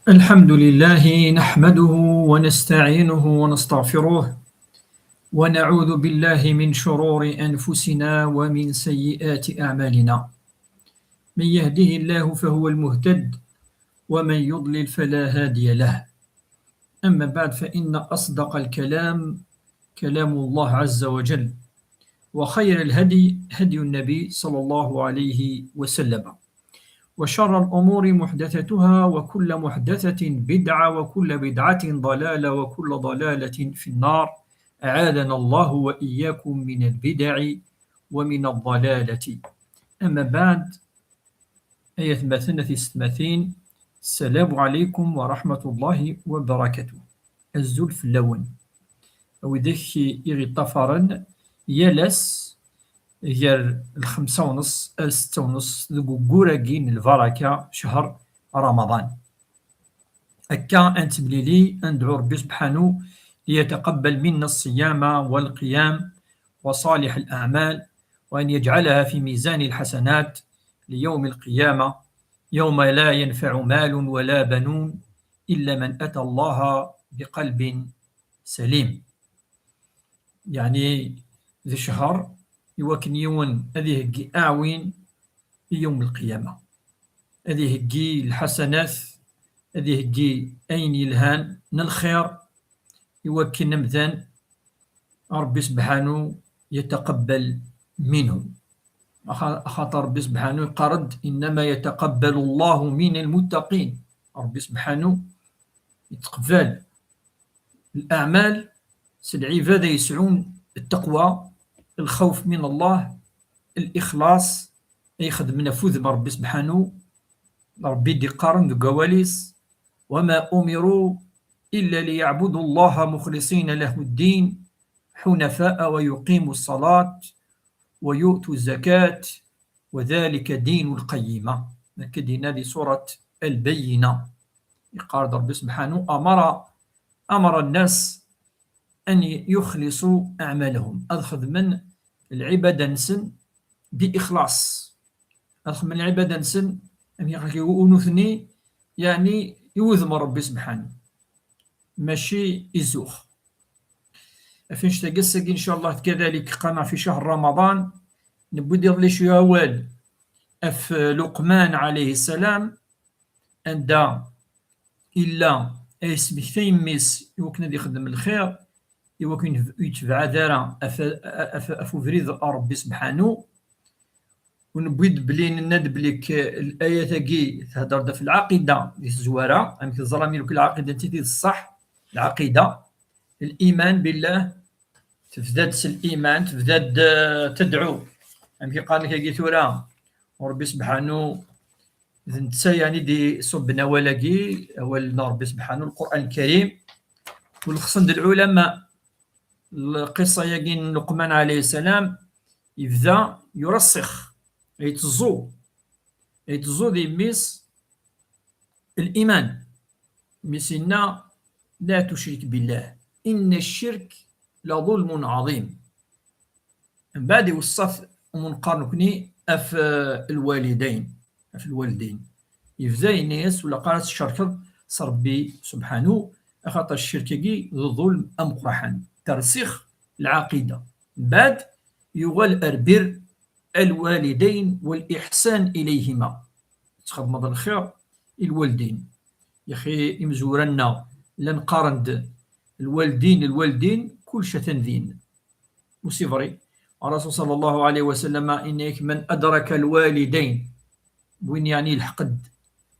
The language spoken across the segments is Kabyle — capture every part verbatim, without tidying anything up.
الحمد لله نحمده ونستعينه ونستغفره، ونعوذ بالله من شرور أنفسنا ومن سيئات أعمالنا. من يهده الله فهو المهتد، ومن يضلل فلا هادي له. أما بعد، فإن أصدق الكلام كلام الله عز وجل، وخير الهدي هدي النبي صلى الله عليه وسلم، وشر الأمور محدثاتها، وكل محدثة بدعة، وكل بدعة ضلالة، وكل ضلالة في النار. أعاذنا الله وإياكم من البدع ومن الضلالة. أما بعد، أيها الإخوة السلام عليكم ورحمة الله وبركاته. Azul fell-awen. A widak i ɣ-iṭṭafaren yal ass gar lxemsa u nṣeṣ ar setta u nṣeṣ deg waggur-agi n lbaraka, ccher Ramaḍan. Akka ad nettemlili, ad nedɛu Ṛebbi subḥanu ليتقبل منا الصيام والقيام وصالح الأعمال، وأن يجعلها في ميزان الحسنات ليوم القيامة، يوم لا ينفع مال ولا بنون إلا من أتى الله بقلب سليم. Yeɛni, d ccher i wakken yiwen ad iheggi aɛwin i yawm lqiyama, ad iheggi lḥasanat, ad iheggi ayen yelhan n lxir, i wakken amdan Ṛebbi subḥanu يتقبل منه. Axa-, axaṭer Ṛebbi subḥanu yeqqar-d: إنما يتقبل الله من المتقين. Ṛebbi subḥanu yettqebbal leɛmal s lɛibada yesɛun ttaqwa, lxawf min Allah, lixlaṣ, ay xedmen ɣef wudem n Ṛebbi subḥanu. Ṛebbi d-iqqaren deg wawal-is: وما أمروا إلا ليعبدوا الله مخلصين له الدين حنفاء ويقيموا الصلاة ويؤتوا الزكاة وذلك دين القيمة. Akka d-yenna di surat Al-Bayyina. Yeqqar-d Ṛebbi subḥanu: أمر، أمر الناس أن يخلصوا أعمالهم. Ad xedmen lɛibada-nsen bi ixlaṣ. Ad xedmen lɛibada-nsen, amek i ɣ-, i nutni, yeɛni i wudem n Ṛebbi subḥanu, mačči i zzux. Ɣef annect-agi, ass-agi, إن شاء الله, كذلك qqaren ɣef ccher Ramaḍan, newwi-d iḍelli cwiya awal ɣef Luqman alayhi ssalam, anda yella yesmektay mmi-s i wakken ad ixdem lxir, i wakken ur yetbeɛɛed ara ɣef, ɣef, ɣef ubrid n Ṛebbi subḥanu. U newwi-d belli, nenna-d belli k-, layat-agi thedder-d ɣef lɛaqida di tezwara, amek teẓram yakk lɛaqida d tidi d ṣṣeḥ, lɛaqida, الإيمان بالله, tebda-d s liman, tebda-d, eh, tedɛu. Amek i qqaren akka-agi tura? U Ṛebbi subḥanu, d netta, yeɛni, i d-iṣubben awal-agi, awal n Ṛebbi subḥanu, Lqur'an Lkarim. U lxeṣṣen-d lɛulama, lqissa-agi n Luqman alayhi ssalam, yebda yurassix, yetteẓẓu, yetteẓẓu di mmi-s liman. Mmi-s yenna: لا تشرك بالله إن الشرك لظلم عظيم. Mbeɛd iweṣṣa-t umenqar nekni ɣef, eh, lwalidayn, ɣef lwalidayn. Yebda yenna-yas: ur ilaq ara ad tcerkeḍ s Ṛebbi subḥanu, axaṭer ccirk-agi d ḍulm ameqqran, tersix lɛaqida. Mbeɛd yuɣal ar bir الوالدين والإحسان إليهما. Txedmeḍ lxir i lwaldin. Yaxi imezwura-nneɣ llan qqaren-d: lwaldin, lwaldin, kullec atan din. U c'est vrai. Ṛṛasul ṣalla Llahu ɛalayhi wa sallam yenna-yak: من أدرك الوالدين. Win, yeɛni, ilḥeq-d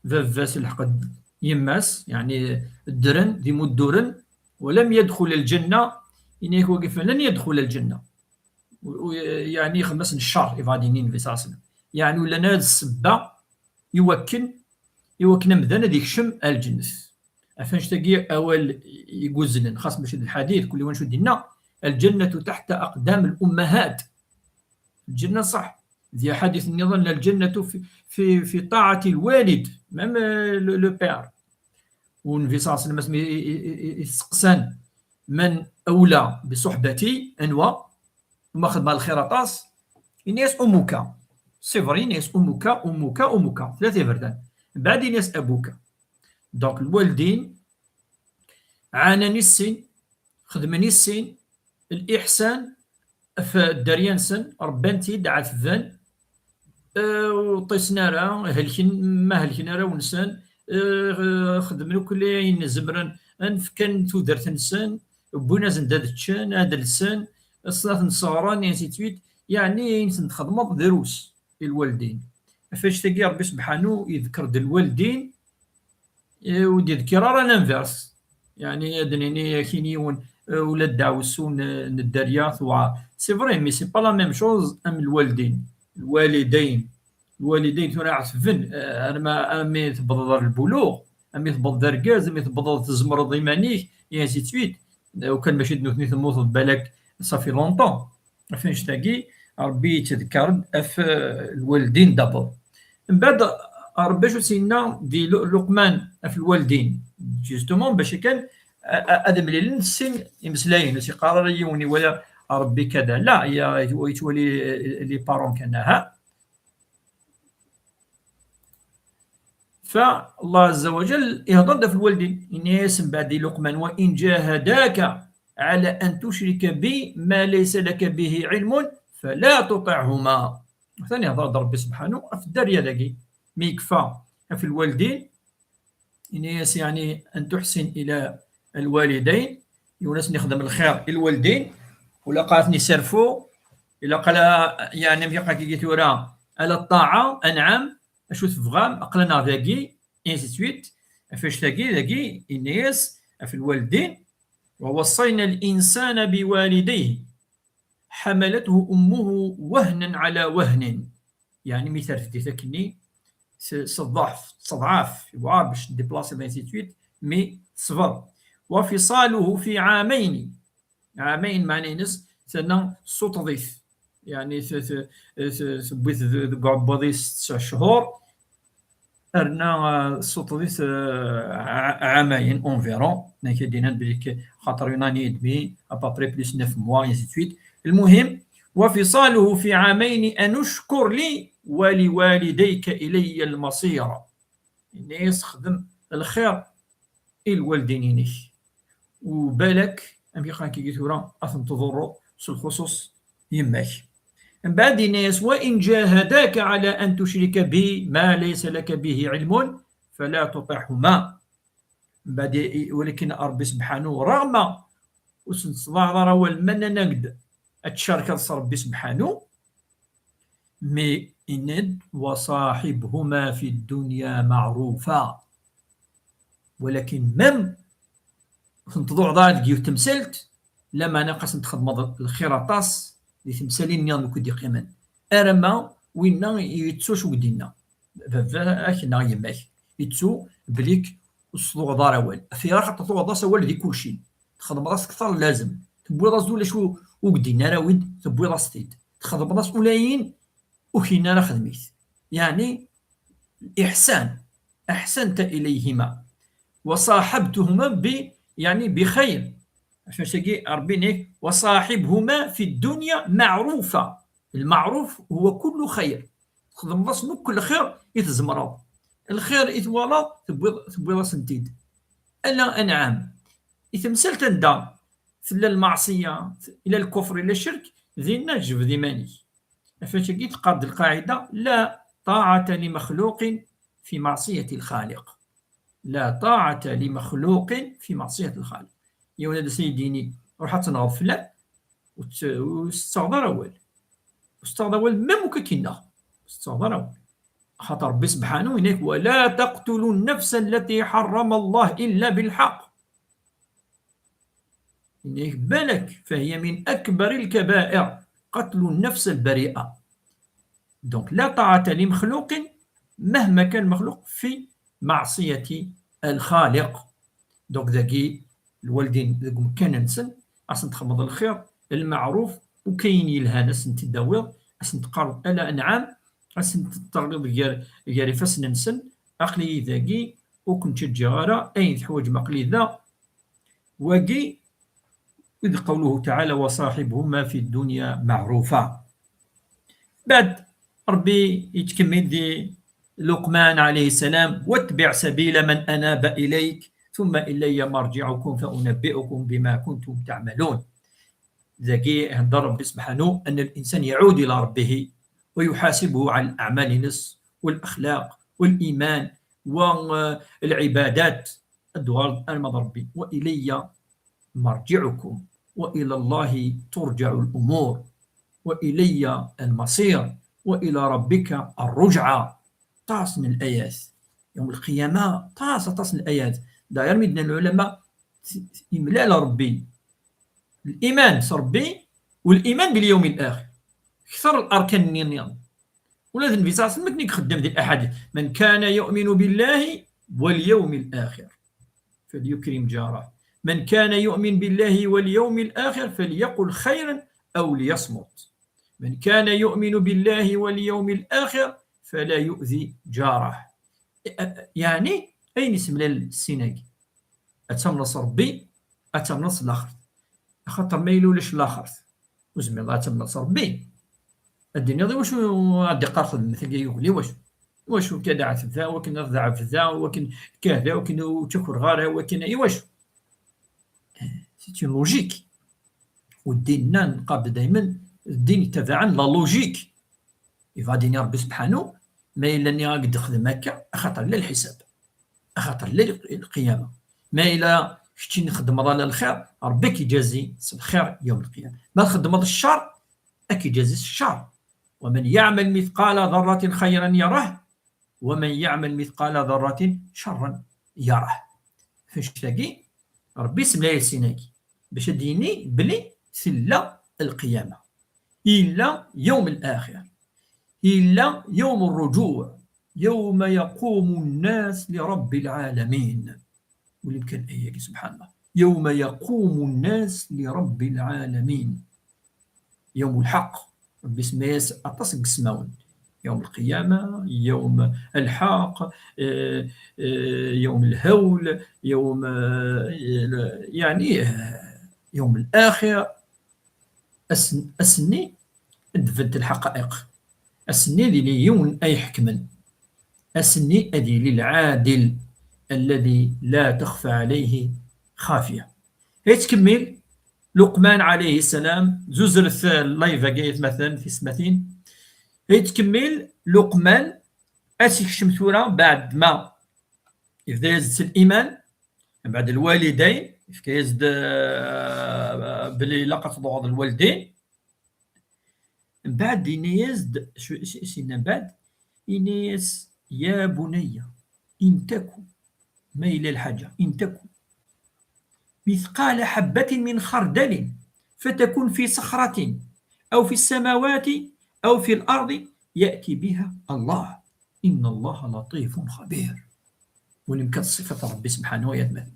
baba-s, ilḥeq-d yemma-s, yeɛni ddren d imudduren, ولم يدخل الجنة, yenna-yak wagi: فلن يدخل الجنة. U, u, yeɛni ixdem-asen ccer, ibɣa ad d-yini Nnbi ṣalla Llahu ɛalayhi wa sallam. Yeɛni ur llan ara d ssebba i wakken, i wakken amdan ad ikcem ar lǧennet. Ɣef annect-agi awal i yuzzlen, xas mačči d lḥadit, kul yiwen acu d-yenna: الجنة تحت أقدام الأمهات. Lǧenna ṣṣeḥ, di ḥadit nniḍen: الجنة في، في، في طاعة الوالد, même, euh, le, le père. U Nnbi ṣalla Llahu ɛalayhi wa sallam asmi i, i, i, i, i t-steqsan: من أولى بصحبتي, anwa umi xedmeɣ lxir aṭas? Yenna-yas: أمك. C'est vrai, yenna-yas: أمك، أمك، أمك. Tlata iberdan. Mbeɛd yenna-yas: أبوك. Donc lwaldin ɛanan i sin, xedmen i sin liḥsan ɣef dderya-nsen, rebban-t-id, ɛetben, eh, ur ṭṭisen ara, helken, ma helken arraw-nsen, eh, xedmen akk ayen zemren, anef kan tudert-nsen, wwin-asen-d ad ččen, ad lsen, snat n sɣren, et ainsi de suite. Yeɛni ayen sen-txedmeḍ drus i lwaldin. Ɣef annect-agi Rebbi sebḥanu yeḍker-d lwaldin, eh, ur d-yeḍkir ara l'inverse. Yeɛni ad d-nini akkin yiwen, eh, ula d ddaɛwessu n, n dderya tewɛer. C'est vrai, mais c'est pas la même chose am lwaldin. Lwalidayn. Lwalidayn tura ɛetben, eh, arma, armi tebḍeḍ ar lbuluɣ, armi tebḍeḍ d argaz, armi tebḍeḍ tzemreḍ iman-ik, et ainsi de suite. Eh, ukan mačči d nutni temmuteḍ balak, ça fait longtemps. Ɣef annect-agi, Rebbi yettdekkar-d ɣef, eh, lwaldin d'abord. Mbeɛd, Rebbi acu s-yenna di Lu-, Luqman ɣef lwaldin? Justement, bac akken, a-, a-, ad mlilen sin imeslayen, ur s-yeqqar ara yiwen iwala Rebbi kada. La, ya-, yettwali, eh, les parents kan, aha. فالله عز وجل يهضر في الوالدين، إن يسمى بعد لقمان: "وإن جاهداك على أن تشرك بي ما ليس لك به علم فلا تطعهما". ثاني هضر ربي سبحانه في الدار هذاكي، مي يكفى في الوالدين، إن يس-، يعني أن تحسن إلى الوالدين، يونس نخدم الخير الوالدين، ولا قاتني سرفو، إلا قال، يعني، مي قاكي ثورة على الطاعة، أنعم، أشو تفغام، أقلنا ذاكي، ainsi de suite. فاش تاكي ذاكي إنيس في الوالدين: "ووصينا الإنسان بوالديه حملته أمه وهنا على وهن". يعني مثال في ديتك إني س-، صضعف، صضعف، يوعى باش ديبلاسي، ainsi de suite، mais صبر. "وفصاله في عامين". عامين معنى نس، سنة سطضيف. يعني س-، س-، س-، سبويت ذ-، ذ-، قعبضي ست شهور. أرنا، آه، سطضيف، آه، ع-، عامين environ. نكي دينا بليك خاطر يوناني يدمي، à peu près plus neuf mois، ainsi de suite. المهم، "وفصاله في عامين أن اشكر لي ولوالديك إلي المصير". إني يسخدم الخير إلى الوالدين إنك. وبالك، أم يقان كي قلت ورا، أثن تضرو، سو الخصوص يماك. من بعد إنيس: "وإن جاهداك على أن تشرك بي ما ليس لك به علم فلا تطعهما". من بعد، ولكن ربي سبحانه، رغم وسن صداع ضرا والمننقد أتشارك ربي سبحانه، mais إنيد: "وصاحبهما في الدنيا معروفا". ولكن même تنتظر ضاع ديك تمثلت، لا معنى قاس تخدم الخير طاس لتمثالين نيان كو دي قيمن. أرما وينا يتسو شو قدينا. بابا أكنا يماك. يتسو بليك الصدوع ضار أول. في راحة تطوع ضاس أول ذي كل شيء. تخدم ضاس أكثر لازم. تبوي ضاس دولا شو وقدينا راويد. تبوي ضاس تيد. تخدم ضاس أولاين وكينا راه خدميت. يعني الإحسان، أحسنت إليهما، وصاحبتهما ب-، يعني بخير. عشان شاكي ربي نيك: "وصاحبهما في الدنيا معروفا". المعروف هو كل خير. تخدم راس مو كل خير يتزمرض. الخير يتوالى تبوي، تبوي راس انتيد. ألا أنعام. يتمثل تندى في المعصية، إلى الكفر، إلى الشرك، ذينا جبد ماني. فاش قلت قاد القاعدة: "لا طاعة لمخلوق في معصية الخالق". لا طاعة لمخلوق في معصية الخالق. يا ولد سيديني، روح تنغض فلان وت-، وستغضر أول. وستغضر أول، ميم وكاكينا. وستغضر أول. خاطر ربي سبحانه هناك: "ولا تقتلوا النفس التي حرم الله إلا بالحق". إنك بالك، فهي من أكبر الكبائر قتل النفس البريئة. Donc لا طاعة لمخلوق مهما كان المخلوق في معصية الخالق. Donc ذاكي الوالدين ذاك مكان نسن، أصلا تخمض الخير، المعروف، وكاين يلهان أصلا تداويض، أصلا تقرب ألا أنعام، أصلا تغليظ غير، غير فاس نسن، أقلي ذاكي، وكنت تجي غارة، أين تحوج مقلي ذا، واقي، إذ قوله تعالى: "وصاحبهما في الدنيا معروفا". بعد ربي يتكمل دي لقمان عليه السلام: واتبع سبيل من أناب إليك ثم إلي مرجعكم فأنبئكم بما كنتم تعملون. Dagi ihedder Rebbi subḥanu أن الإنسان يعود إلى ربه ويحاسبه على الأعمال-ines والأخلاق والإيمان والعبادات. Ad d-tuɣaleḍ arma d Rebbi. وإلي مرجعكم وإلى الله ترجع الأمور وإلي المصير وإلى ربك الرجعى. Aṭas n layat. Yawm lqiyama, aṭas, aṭas n layat. D'ailleurs, mi d-nnan lɛulama, t-, t-, imlal Rebbi. Liman s Rebbi, waliman bilyawm laxir. Kter larkan-nni nniḍen. Ula d Nnbi صلى الله عليه وسلم akken i ixeddem di laḥadit: من كان يؤمن بالله واليوم الآخر فليكرم جاره، من كان يؤمن بالله واليوم الآخر فليقل خيرا أو ليصمت، من كان يؤمن بالله واليوم الآخر فلا يؤذ جاره. Yeɛni, ayen isemlal sin-agi: ad tamneḍ s Rebbi, ad tamneḍ s laxert. Axaṭer ma yella ulac laxert, ur tezmireḍ ad tamneḍ s Rebbi. Ad d-tiniḍ: "Iwacu ad d-iqqar xedmet-agi ay ugel? Iwacu? Iwacu akka d aɛbed da, wakken ad d-aɛbed da, wakken kada, wakken ur ttakiɣ ara, wakken iwacu?" C'est une logique. U ddin-nneɣ, neqqar-d daymen, ddin yettabaɛen la logique. Iva ad d-yini Rebbi subḥanu: ma yella nniɣ-ak-d xdem akka, axaṭer la lḥisab, axaṭer la lqiyama. Ma yella keččini txeddmeḍ ala lxir, Rebbi ad k-iǧazi s lxir yawm lqiyama. Ma txeddmeḍ ccer, ad k-iǧazi s ccer. ومن يعمل مثقال ذرة خيرا يره ومن يعمل مثقال ذرة شرا يره. F annect-agi, Rebbi isemlal-as sin-agi bac ad d-yini belli tella lqiyama. Yella yawm laxir. Yella yawm rruǧuɛ. يوم يقوم الناس لرب العالمين. Walimt kan ayagi, subḥan Allah. يوم يقوم الناس لرب العالمين. Yawm lḥeqq. Rebbi isemma-yas aṭas n yismawen. Yawm lqiyama, yawm lḥeqq, eh, eh, yawm lhawl, yawm, eh, yeɛni, eh, yawm laxir. Ass-, ass-nni ad d-tbedd lḥaqa'iq. Ass-nni ad yili yiwen ay iḥekmen. Ass-nni ad yili lɛadil, الذي لا تخفى عليه خافية. Yettkemmil Luqman alayhi ssalam, zuzret live-agi, aytmaten, tisetmatin. Yettkemmil Luqman, ad s-ikcem tura, baɛd ma yebda-yas-d s liman, mbeɛd lwalidayn, yefka-yas-d, eh, belli ilaq ad tḍuɛeḍ lwalidayn. Mbeɛd yenna-yas-d, s-, s-, s-, yenna mbeɛd, yenna-yas: يا بني إن تك، ma yella lḥaǧa, إن تك مثقال حبة من خردل فتكن في صخرة أو في السماوات أو في الأرض يأت بها الله إن الله لطيف خبير. Walimt kan ṣṣifat n Rebbi subḥanu wa taɛala.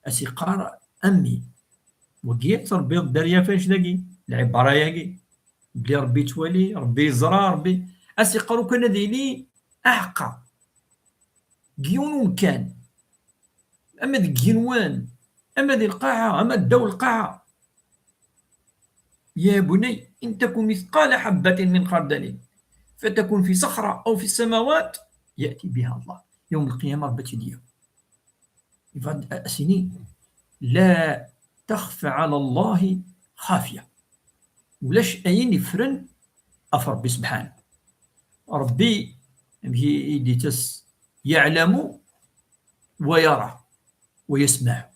As-iqqar: a mmi. Wagi ad trebbiḍ dderya f annect-agi, lɛibara-yagi, belli Rebbi yettwali, Rebbi yeẓra, Rebbi. As-iqqar ukan ad yili aɛeqqa deg yiwen umkan, ama deg yigenwan, ama di lqaɛa, ama ddaw lqaɛa. يا بني إن تك مثقال حبة من خردل فتكن في صخرة أو في السماوات يأت بها الله. Yawm lqiyama Rebbi ad tt-id-yawi. Iva ad as-yini: لا تخفى على الله خافية. Ulac ayen yeffren ɣef Rebbi subḥanu. Rebbi, amek i, i d-ittas: يعلم ويرى ويسمع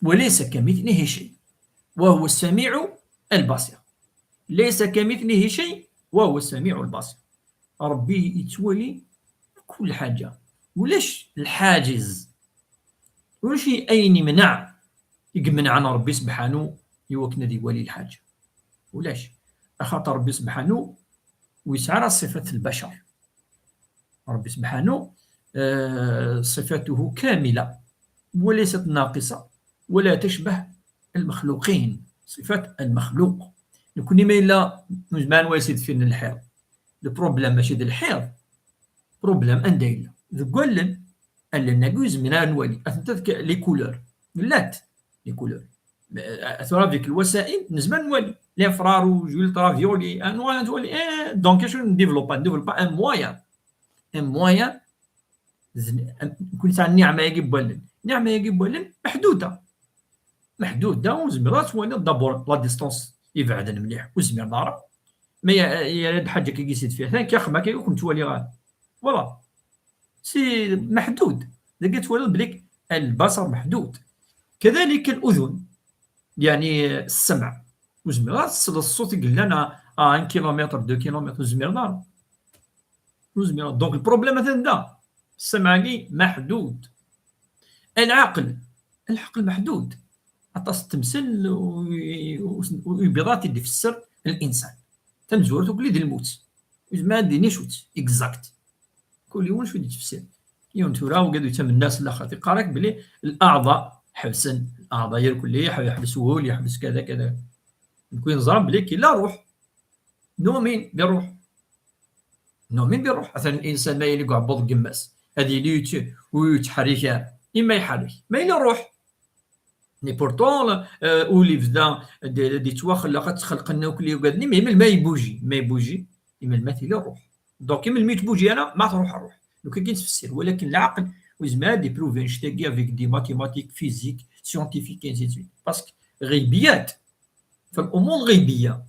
وليس كمثله شيء وهو السميع البصير. ليس كمثله شيء وهو السميع البصير. Rebbi yettwali kull ḥaǧa. Ulac lḥaǧiz. Ulac ayen imneɛ, i imenɛen Rebbi subḥanu i wakken ad iwali lḥaǧa. Ulac. Axaṭer Rebbi subḥanu ur yesɛi ara ṣṣifat n lbacer. Rebbi subḥanu, eh, صفاته كاملة وليست ناقصة ولا تشبه المخلوقين، صفات المخلوق. Nekni ma yella nezmer ad nwali s idfiren n lḥiḍ. Le problème mačči d lḥiḍ. Problème anda yella? Deg wallen. Allen-agi ur nezmir ara nwali. Atenta deg les couleurs. Llant les couleurs. Mais, euh, tura avec الوسائل nezmer ad nwali. L'infrarouge, l'ultraviolet, ah, nwali, eh, donc acu ndéveloppé, ndéveloppé un moyen. Un moyen, nekkni tesɛa nniɛma-agi n wallen. Nniɛma-agi n wallen meḥduda. Meḥduda, ur zmireḍ ad twaliḍ d'abord la distance ibeɛden mliḥ, ur zmireḍ ara. Ma yerra-d ḥaǧa akka deffir, atan kan axxam akka ur ken-ttwaliɣ ara. Voilà. C'est محدود. Dagi ad twaliḍ belli البصر محدود. كذلك الأذن، يعني السمع. Ur zmireḍ ara ad tesleḍ ṣṣut i yellan à un kilomètre, deux kilomètres, ur zmireḍ ara. Ur zmireḍ. Donc le problème atan da. السمع-agi محدود. العقل، العقل محدود. Aṭas n temsal u, u, u, u yebɣa ad t-id-ifesser الإنسان. Tamezwarut akk d lmut. Yezmer ad d-yini cwiṭ, exact. Kul yiwen cwiṭ yettfessir. Yiwen tura, wigad yettamen-as laxert. Yeqqar-ak belli الأعضاء ḥebsen, الأعضاء irkelli, yeḥbes wul, yeḥbes kada, kada. Nekni neẓra belli كاين la روح. نؤمن بالروح. نؤمن بالروح. Atan الإنسان ma yili deg uɛebbuḍ n yemma-s, ad yili ur yettḥerrik ara. Ima iḥerrik, ma yella ṛṛuḥ. Mais pourtant, euh, ul yebda d-, d-, yettwaxleq, ad ttxelqen akk wigad-nni, mais melmi yebbuji, ma yebbuji, melmi tili ṛṛuḥ. Donc, melmi ur tebbuji ara, ma tṛuḥ ṛṛuḥ. Donc, akken nettfessir, walakin lɛaqel, ur yezmir ad iprouvi annect-agi avec des mathématiques, physique, scientifique, et ainsi de suite. Parce que غيبيات. فالأمور غيبية.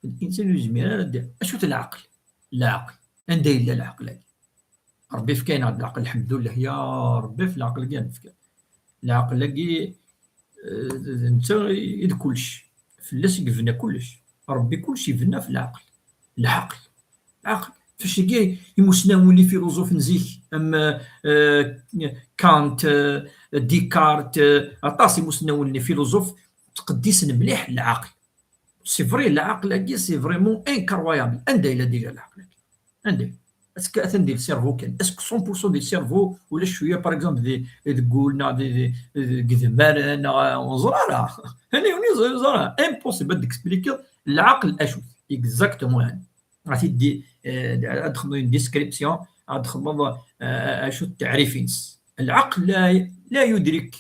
الإنسان ur yezmir ara ad d-, acu-t lɛaqel? Lɛaqel. Anda yella lɛaqel-agi? Ṛebbi yefka-yaɣ-d lɛaqel, lḥemdullah, ya Ṛebbi, ɣef lɛaqel-agi i ɣ-d-tefkiḍ. Lɛaqel-agi, eh, d netta i d kullec. Fell-as i yebna kullec. Ṛebbi kullec yebna ɣef lɛaqel. Lɛaqel. Lɛaqel. Fac-agi imusnawen, les philosophes n zik, am, eh, Kant, eh, Descartes, eh, aṭas imusnawen, les philosophes, ttqeddisen mliḥ lɛaqel. C'est vrai, lɛaqel-agi, c'est vraiment incroyable. Anda yella déjà lɛaqel-agi? Anda yella? Est-ce que atan di le cerveau kan? Est-ce que cent pour cent di le cerveau, ulac cwiya, par exemple, di, deg wul, neɣ di, di, deg idmaren, neɣ, ur neẓri ara. Ani, ur neẓri ara. Impossible ad d-expliquer lɛaqel acu-t. Exactement, yani. Ad t-id-, eh, ad xedmeɣ une description, ad xedmeɣ, eh, acu-t teɛrif-ines. العقل لا، لا يدرك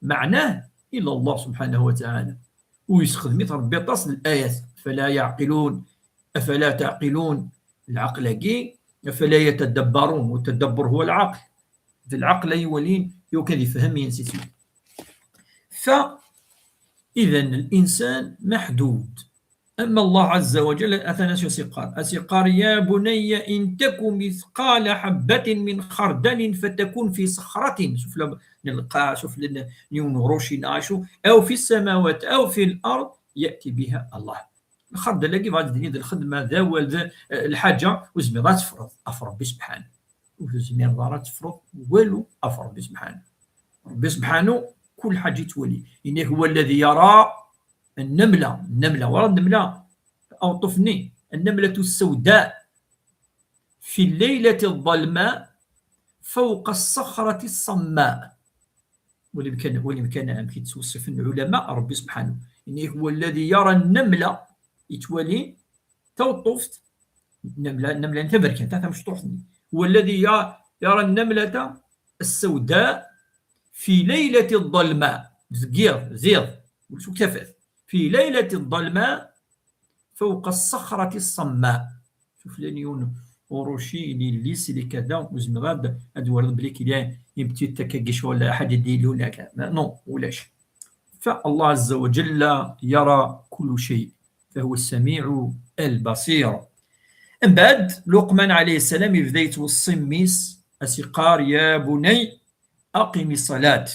معناه إلا الله سبحانه وتعالى. Ur yessexdem-it Ṛebbi aṭas n الآيات. فلا يعقلون، أفلا تعقلون. Lɛaqel-agi, أفلا يتدبرون، والتدبر هو العقل. D lɛaqel ay walin, yukan ad yefhem, et ainsi de suite. فإذا الإنسان محدود. أما الله عز وجل، atan acu as-yeqqar? As-yeqqar: يا بني إن تك مثقال حبة من خردل فتكن في صخرة. Sufella n lqaɛ, sufella n yiwen uruci neɣ acu, أو في السماوات أو في الأرض يأت بها الله. Lxerdal-agi bɣa ad d-tini d lxedma, d awal, d, eh, lḥaǧa, ur zmireḍ ad teffreḍ ɣef Ṛebbi subḥanahu. Ur tezmireḍ ara ad teffreḍ walu ɣef Ṛebbi subḥanahu. Ṛebbi subḥanahu, kul ḥaǧa yettwali. Yenna-k: هو الذي يرى النملة، النملة, ورا النملة، أو طفني، النملة السوداء في الليلة الظلماء فوق الصخرة الصماء. Wali amkan, wali amkan amek i ttweṣṣifen lɛulama, Ṛebbi subḥanahu. Yenna-k: هو الذي يرى النملة, yettwali taweṭṭuft, النملة, النملة n taberkant, tamecṭuḥt-nni. هو الذي ي-، يرى النملة السوداء في ليلة الظلماء, deg yiḍ, d iḍ, ulac akk tafat. في ليلة الظلماء فوق الصخرة الصماء. Sufella n yiwen uruci, il est lisse, il est kada, ur zmireḍ ad, ad twaliḍ belli qu'il y a une petite, akka, ccɣel, ḥaǧa d-ilun akka. Non, ulac. فالله عز وجل يرى كل شيء، فهو السميع البصير. Mbeɛd, Luqman alayhi ssalam yebda yettweṣṣi mmi-s, as-yeqqar: يا بني أقم الصلاة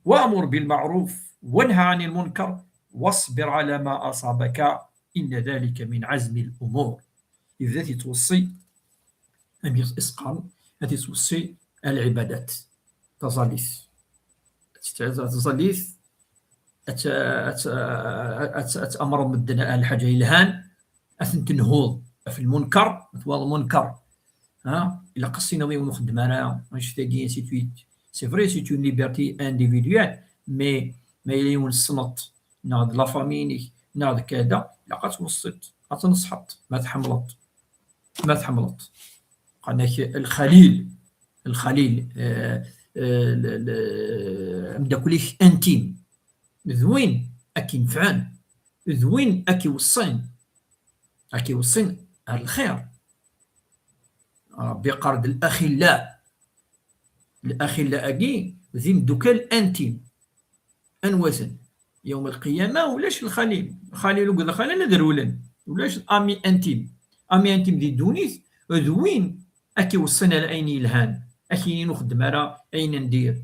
وأمر بالمعروف وانه عن المنكر واصبر على ما أصابك إن ذلك من عزم الأمور. Yebda yettweṣṣi, amek i s-qqaren, ad yettweṣṣi العبادات, taẓallit. Taẓallit, ad t-, ad t-, ad t-, ad tamreḍ medden ar lḥaǧa yelhan, ad ten-tenhuḍ ɣef lmunker, ad twaliḍ lmunker. Ha? Ilaq ad s-tiniḍ i yiwen ur xeddem ara annect-agi, ainsi de suite. C'est vrai, c'est une liberté individuelle, mais ma yella yiwen tessneḍ-t, neɣ d la famille-inek, neɣ d kada, ilaq ad tweṣṣiḍ, ad tneṣḥeḍ, ma tḥemmleḍ. Ma tḥemmleḍ. Qqaren-ak lxalil, lxalil, eh, eh, l-, l-, ameddakel-ik intime. D win ad k-inefɛen, d win ad k-iweṣṣin, ad k-iweṣṣin ar lxir. Ṛebbi yeqqar-d الأخلاء. الأخلاء-agi d imeddukal intime. Anwa-ten? Yawm lqiyama ulac lxalil. Lxalil akked lxalal ad rewlen. Ulac ami intime. Ami intime di ddunit d win ad k-iweṣṣin ar ayen yelhan, ad k-yinin ur xeddem ara ayen n dir.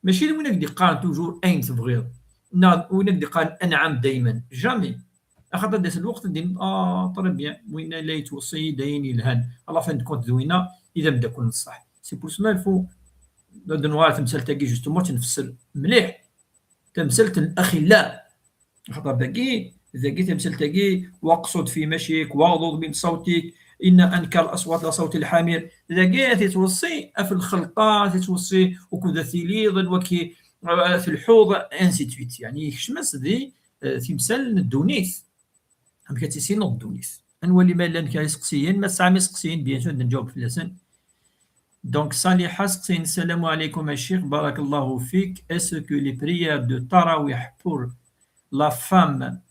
Mačči d win ad k-d-iqqaren toujours ayen tebɣiḍ, neɣ win ad k-d-iqqaren anɛam dayman. Jamais. Axaṭer d-yas lweqt ad d-tiniḍ, ah, très bien, winna la yettweṣṣi-yi-d ayen yelhan. À la fin de compte d winna i d ameddakel n ṣṣeḥ. C'est pour cela il faut ad nuɣal ɣer temsalt-agi, justement, ad tt-nfessel mliḥ. Tamsalt n axilla. Axaṭer dagi, dagi tamsalt-agi, واقصد في مشيك واغضض من صوتك إن أنكر الأصوات لصوت الحمير. Dagi ad yettweṣṣi ɣef lxelṭa, ad yettweṣṣi ukud ad tiliḍ, anwa-k, eh, telḥuḍ, ainsi de suite. Yeɛni yekcem-as di, eh, timsal n ddunit. Amek ad tissineḍ ddunit. Ad nwali ma llan kra iseqsiyen. Ma tesɛam iseqsiyen, bien sûr, ad nǧaweb fell-asen. Donc, Saliḥa seqsayen: السلام عليكم الشيخ، بارك الله فيك. Est-ce que les prières de tarawih pour la femme,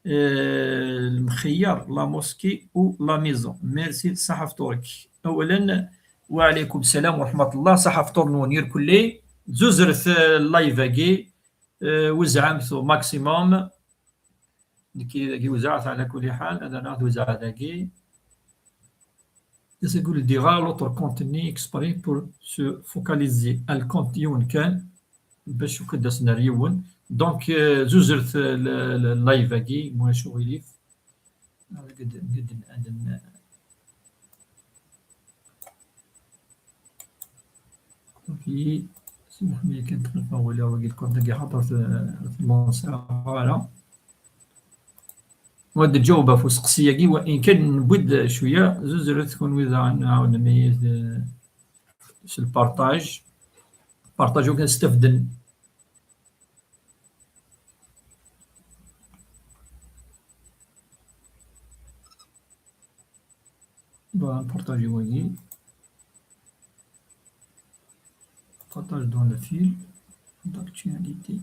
euh, المخير, la mosquée ou la maison? Merci, ṣaḥa fṭur-ik. أولا, وعليكم السلام ورحمة الله, ṣaḥa fṭur-nwen irkelli. Zuzret, euh, live-agi, euh, wezɛemt au maximum. Nekki dagi wezɛeɣ-t, ɛla kulli ḥal, ad rreɣ wezɛeɣ dagi. Asagul dira l'autre compte-nni exprès pour se focaliser. Al compte yiwen kan, bac akk ad d-asen ar yiwen. Donc, euh, zuzret, euh, le, le live-agi, ma ulac aɣilif. Ad d-, ad d-, ad d-, Safi, si Muḥemmed kan txelfeɣ wala wagi lkont-agi, xaṭer t-, ur t-lanṣiɣ ara. Wa d-ǧaweb ɣef useqsi-agi, wa in kan newwi-d cwiya, zuzret kunwi daɣen, ɛawnem-iyi s, s lpartaj. Partaj, akken stafden. Voilà, partager, voyez. Partage dans le fil d'actualité.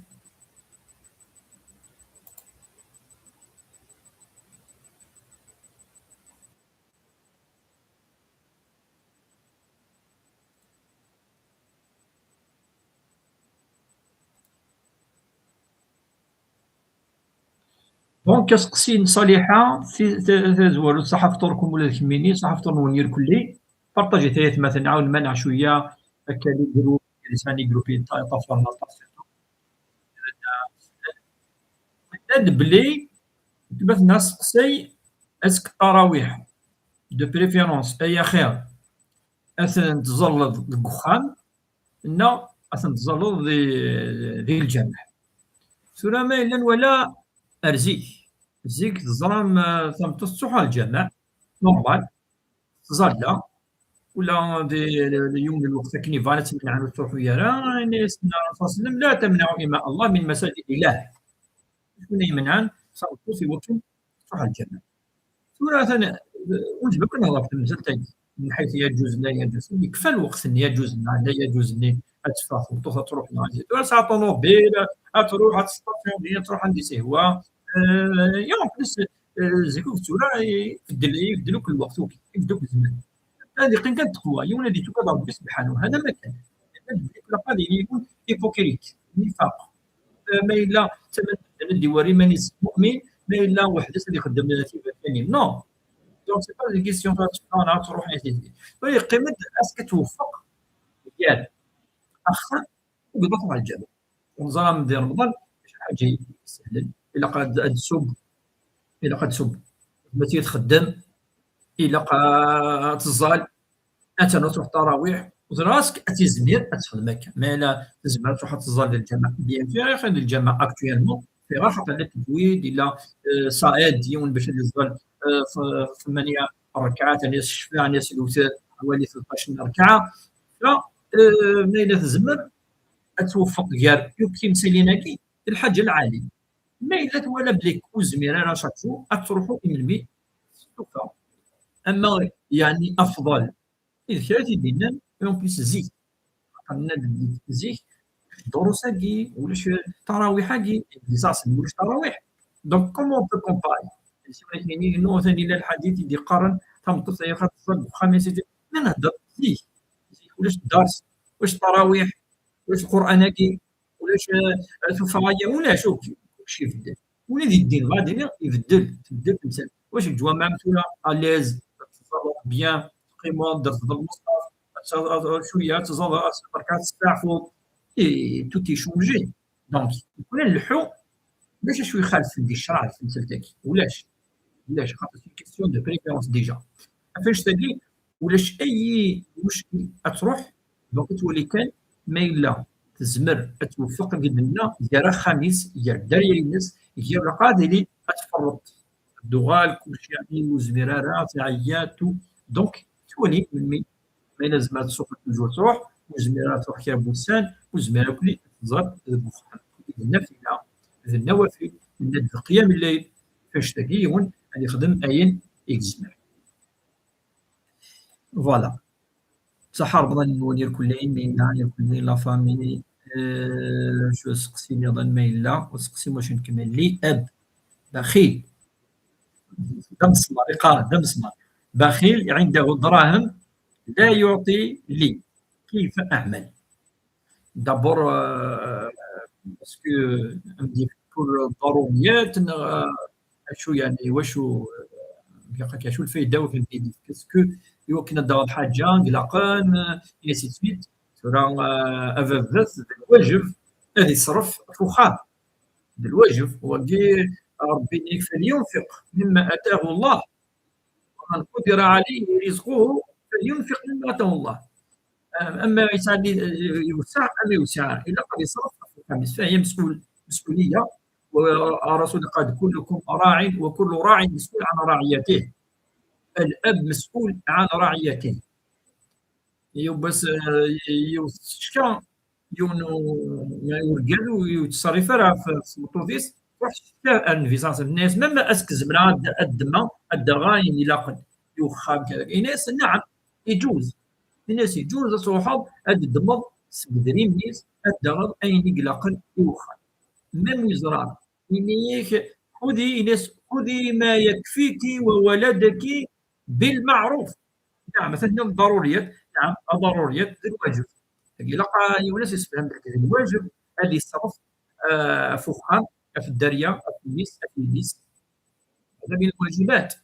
Donc, aseqsi n Ṣaliḥa, ti-, ta-, tazwarut, ṣaḥa fṭur-kum ula d kemmini, ṣaḥa fṭur-nwen irkelli. Partajit ay atmaten, ɛawnem-aneɣ cwiya, akka les groupes, les groupes yeṭṭafaren aṭas. Tenna-d belli, ma tenna aseqsi, est-ce que ttarawiḥ, de préférence, ay axir, ad ten-tẓalleḍ deg uxxam, neɣ ad ten-tẓalleḍ di, di lǧameɛ. Tura ma yella nwala ar zik, zik teẓram, eh, tameṭṭut tettruḥ ɣer lǧameɛ, normal, tẓalla, ula di, di yiwen n lweqt akken iban ad tt-menɛen ur tettruḥu ara, yenna-yasen Ṛṛasul sallallahu alayhi wa sallam: لا تمنعوا إماء الله من مساجد الله. Acu i imenɛen tameṭṭut i wakken tettruḥ ɣer lǧameɛ? Tura atan, ur nezmir kan ad nehḍer ɣef temsalt-agi, min ḥaytu yaǧuz, la yaǧuz, yekfa lweqt-nni yaǧuz, neɣ la yaǧuz-nni ad teffeɣ tmeṭṭut ad truḥ, neɣ ad, tura tesɛa ṭunubil, ad truḥ, ad testasyuni, ad truḥ anda i s-ihwa. Euh, et en plus, euh, zik ur tura, ibeddel, ibeddel akk lweqt, akk, ibeddel akk zzman. Ad yeqqim kan teqwa, yiwen ad yettugad Ṛebbi subḥanahu, hada ma kan. Ad yettugad Ṛebbi, ilaq ad yili yiwen hypocrite, nifaq. Ma yella d tameddit ad d-iwerri iman-is mu'min, ma yella weḥd-s ad ixeddem tiberkanin. Non. Donc, c'est pas une question ad teffeɣ neɣ ad truḥ, et cetera. Tura yeqqim-d, est-ce que tweffeq gar axxam u ad truḥ ɣer lǧameɛ? Ur neẓra am di Remḍan, mačči ḥaǧa isehlen. Ilaq ad, ad tṣubb, ilaq ad tṣubb. Ma txeddem, ilaq ad teẓẓal, ad ternu truḥ ttarawiḥ, ur ẓriɣ est-ce que ad tizmir ad texdem akka. Ma yella tezmer ad truḥ ad teẓẓal di lǧameɛ, bien sûr, axir di lǧameɛ actuellement, fiɣ axaṭer la tewwi-d, yella, euh, Saɛid, yiwen bac ad yeẓẓal, euh, f-, ثمانية ركعات, ɛni s ccfa, ɛni s lewter, awali tleṭṭac n rrekɛa. Fa, euh, ma yella tezmer ad tweffeq gar yakk timsalin-agi, d lḥaǧa lɛali. Ma yella twala belli ur tezmir ara chaque jour, ad truḥu i melmi tufa. Ama, yeɛni, afḍal, i d kra i t-id-yennan, et en plus zik. Qqnen-d zik, ddurus-agi, ulac ttarawiḥ-agi, di Saɛsen ulac ttarawiḥ. Donc, comment on peut comparer? Si wala kini, inu, atan ila lḥadit i d-yeqqaren, tameṭṭut ay axir teẓẓal deg uxxam, et cetera. Ma نهضر zik, zik ulac الدرس, ulac التراويح, ulac القرآن-agi, ulac, euh, tuffɣa-ya, ulac, ok, كلشي يبدل. Ula d الدين غادي يبدل, تبدل تمثال. واش الجوامع مثلا à l'aise, تزرق bien, تقيمض, درت المصحف, شوية تزرق, تستعفض, et tout est changé. Donc, كنا نلحو باش شوي يخالف في الشرع في المسألة تاعي. ولاش؟ ولاش؟ خاطر c'est une question de préférence déjà. فاش تاقي ولاش اي مشكل اتروح, donc تولي كان ما الا تزمر اتوفق قدنا غير خميس غير داريا الناس غير القادري اتفرط الدغال كل شيء يعني وزميرارات عيات. Donc تولي من مي ما لازم تسوق toujours تروح وزميرات تروح كير بوسان وزميرات كل تزاد النافله النوافل من قيام الليل. فاش تاقي يون ان يخدم اين يزمر. Voilà. بصح رمضان نوني الكلين مينا الكلين la famille. آه، شو سقسي نظن ما إلا وسقسي واش نكمل لي أب بخيل. دم سمار يقال دم سمار بخيل عنده دراهم لا يعطي لي كيف أعمل؟ D'abord, euh, parce que عندي كل الضروريات شو يعني واش كاع شو الفايده وفي الفيديو parce que يمكن دار الحاجه قلقان et ainsi de suite. ترى افافاس الواجب هذه صرف فخام بالواجب وقي ربي يديك فلينفق مما اتاه الله ومن قدر عليه رزقه فلينفق مما اتاه الله. اما يسعى يوسع اما يوسع الا قد يصرف فهي مسؤول مسؤوليه. والرسول قال كلكم راع وكل راع مسؤول عن رعيته. الاب مسؤول عن رعيته. يو بس يو شكا يو نو يو رجال يو تصرف راه في سمطوطيس روح شكا النبي صلى الله عليه وسلم الناس مما اسك زمرا الدماء الدغاين يلاقن يوخام كذا الناس نعم يجوز الناس يجوز تروحض اد الدمض سبدري منيس اد دغض اين يقلقن يوخام même وزرار ينيك خذي ناس خذي ما يكفيك وولدك بالمعروف. نعم مثلا الضروريات نعم الضروريات الواجب. لقى يونس يسفهم بك الواجب اللي صرف آه فخام في الدريا في النيس في النيس. هذا من الواجبات.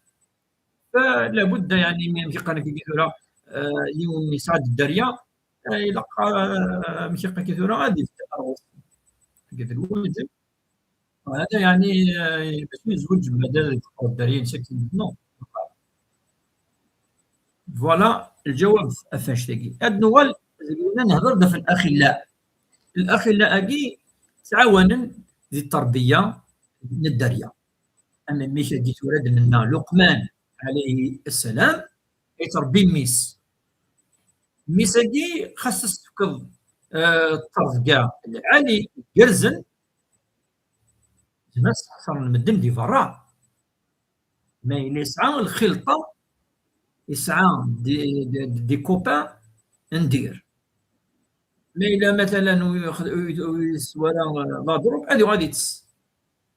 فلا بد يعني من كيقال لك كثيرة يوم يساعد الدريا يلقى مشيقة كثيرة غادي في الأرض. هذا الواجب هذا يعني باش يزوج بعدا الدريا ساكن نو. Voilà الجواب. افاش تاقي هاد نوال قلنا نهضر في الاخلاء. الاخلاء اكي تعاونن في التربيه من الدريه. اما ميش اكي تورد منا لقمان عليه السلام يتربي ميس ميس اكي خاص تفكض آه، الطرف كاع العالي جرزن. الناس اكثر من مدن دي فرا ما يسعى الخلطه يسعى دي, دي, دي كوبان ندير. ما الا مثلا يسوى لا دروك هذه غادي تس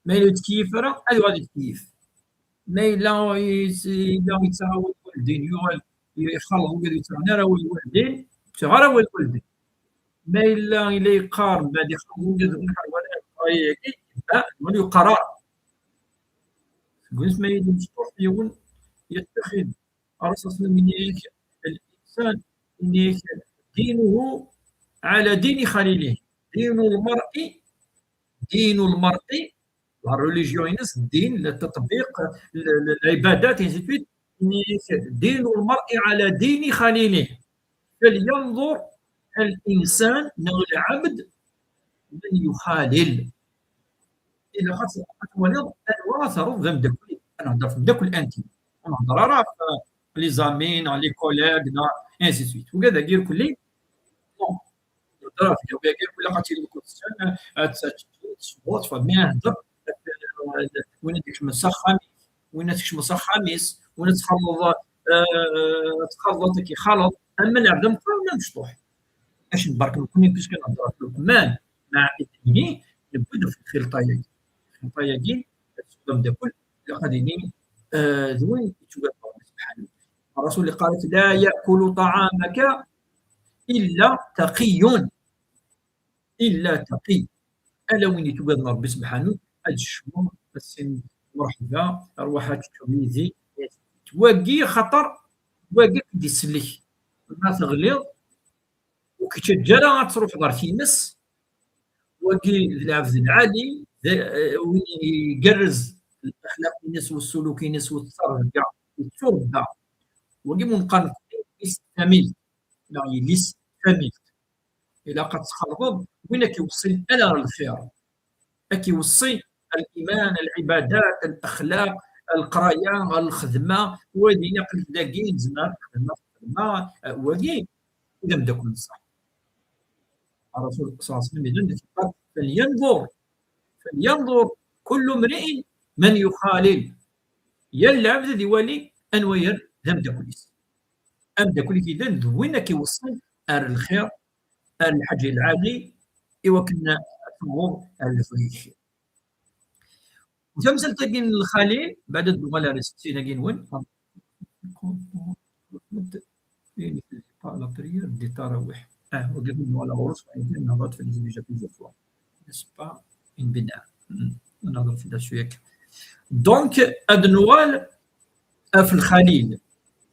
ما الا يتكيف راه هذه غادي تكيف. ما الا يتعاون الوالدين يخلط وقال يتعاون راه الوالدين تغرى الوالدين. ما الا الا يقارن بعد يخلط وقال القرايه هذه يقرا. قلت ما يدي مفتوح يون يتخذ رصاص من ياك الانسان ياك دينه على دين خليله. دين المرء دين المرء la religion ينس الدين التطبيق العبادات يزيد دين المرء على دين خليله. فلينظر الانسان نو العبد من يخالل. الا خاص اتولد انواع ثروه ذا مدكل انا هضر في مدكل انت انا هضر راه في لي زامين لي كوليغ نا انسي سويت وكذا غير كل هضر في وكذا غير كل قاتل الكوتسيون اتساتشوت سبورت فمي هضر وين ديك مسخن وين تكشم صح خميس وين تخلط آه، تخلط كي خلط اما العبد مقاومه مشطوح. اش نبارك نكون بيسك نهضر في لقمان مع ابنه نبدو في الخلطه ياكي الخلطه ياكي تقدم داكل لقد ني آه، ذوين يتوقع سبحانه. Rasul iqqar-ak: "La ya'kulu ta'amaka illa taqiyyun." Illa taqi. Ala win yettuggaden Ṛebbi subḥanu, ad tecmuḍ, ad s-tiniḍ: "Mṛeḥba, ṛwaḥ ad teččeḍ yid-i." Wagi xaṭer, wagi ad k-id-isellek. Ma teɣliḍ, ur k-yettaǧǧa ara ad truḥeḍ ɣer times. Wagi d lɛebd lɛali, d, eh, win igerrez lexlaq-ines, u ssuluk-ines, u tteṛbeyya, u ttuṛebba. Wagi mu neqqar nekkni yelli-s n tfamilt, neɣ yelli-s n tfamilt. Ilaq ad txelḍeḍ win ad k-iweṣṣin ala ɣer lxir. Ad k-iweṣṣi الإيمان، العبادات، الأخلاق، leqraya, lxedma, wagi aql-ik dagi, nezmer ad nexdem lxedma, eh, wagi d ameddakel n ṣṣeḥ. Rasul صلى الله عليه وسلم yenna-d: "فلينظر، فلينظر كل امرئ من يخالل." Yal lɛebd ad iwali anwa yer d ameddakel-is. Ameddakel i k-yellan d win ad k-iweṣṣin ar lxir, ar lḥaǧa lɛali, i wakken ad tewweḍ ar lebɣi-k. U tamsalt-agi n lxalil, beɛd ad nuɣal ar isteqsiyen-agi-nwen. La prière des tarawih. Ah, wagi ad nuɣal ɣur-s, nehḍer fell-as déjà plusieurs fois. N'est-ce pas? Une bid'a. Hmm. Nehḍer fell-as cwiya kan. Donc, ad nuɣal ɣef lxalil.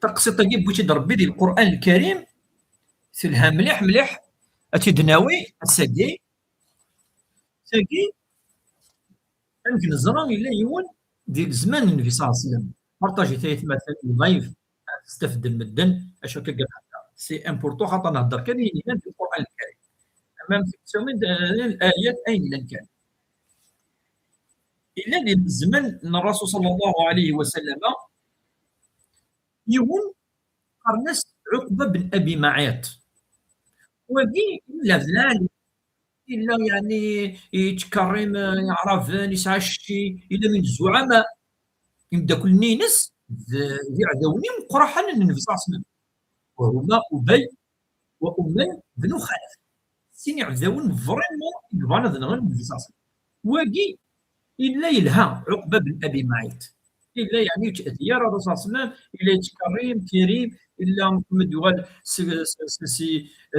Taqsiṭ-agi wwin-tt-id Ṛebbi di Lqur'an Lkarim, telha mliḥ, mliḥ. Ad tt-id-nawi ass-agi. Tagi, amek neẓra, yella yiwen di lezman n Nnbi صلى الله عليه وسلم. Parṭajit ay atmaten live, ad stafden medden, acu akka i nehder. C'est important, xaṭer nehder kan ayen yellan di Lqur'an Lkarim. Ama amek tettawi-d, eh, ayat, ayen yellan kan. Yella di lezman n Rasul صلى الله عليه وسلم yiwen qqaren-as Ɛuqba ben Abi Maɛiṭ. Wagi, yella d lɛali. Yella, yeɛni, yettkerrim, eh, Iɛraben, yesɛa cci, yella min zzuɛama. Imeddakel-nni-ines d, d iɛdawen imeqqranen n Nnbi صلى الله عليه وسلم. وهما أبي وأمية بن خلف. Sin iɛdawen vraiment i yebɣan ad nɣen Nnbi صلى الله عليه وسلم. Wagi yella yelha, Ɛuqba ben Abi Maɛiṭ. Yella, yeɛni, yettɛeddi ara Rasul صلى الله عليه وسلم, yella yettkerrim, Karim, yella Muḥemmed yuɣal s, s, s, s,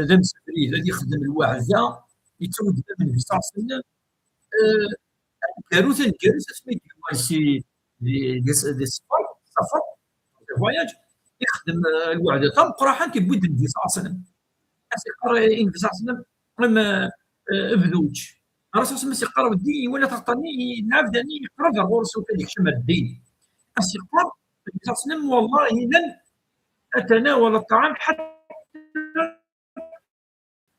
d amsefri, ad yexdem lweɛda, yettawi-d Nnbi صلى الله عليه وسلم. Eh, aneggaru, taneggarut, asmi d-yuɣal si, di, di, di safar, safar, di voyage, ixdem, eh, lweɛda tameqqraḥant, yewwi-d Nnbi صلى الله عليه وسلم. As-iqqar i Nnbi صلى الله عليه وسلم: "Am, eh, bdu ečč." Rasul صلى الله عليه وسلم as-iqqar: "Weddi, wala taɣeṭṭa-nni, lɛebd-nni yeqreb ar ɣur-s, ukan yekcem ar ddin." As-iqqar Nnbi صلى الله عليه وسلم: "Wallahi, lan atanawala ṭṭɛam ḥatta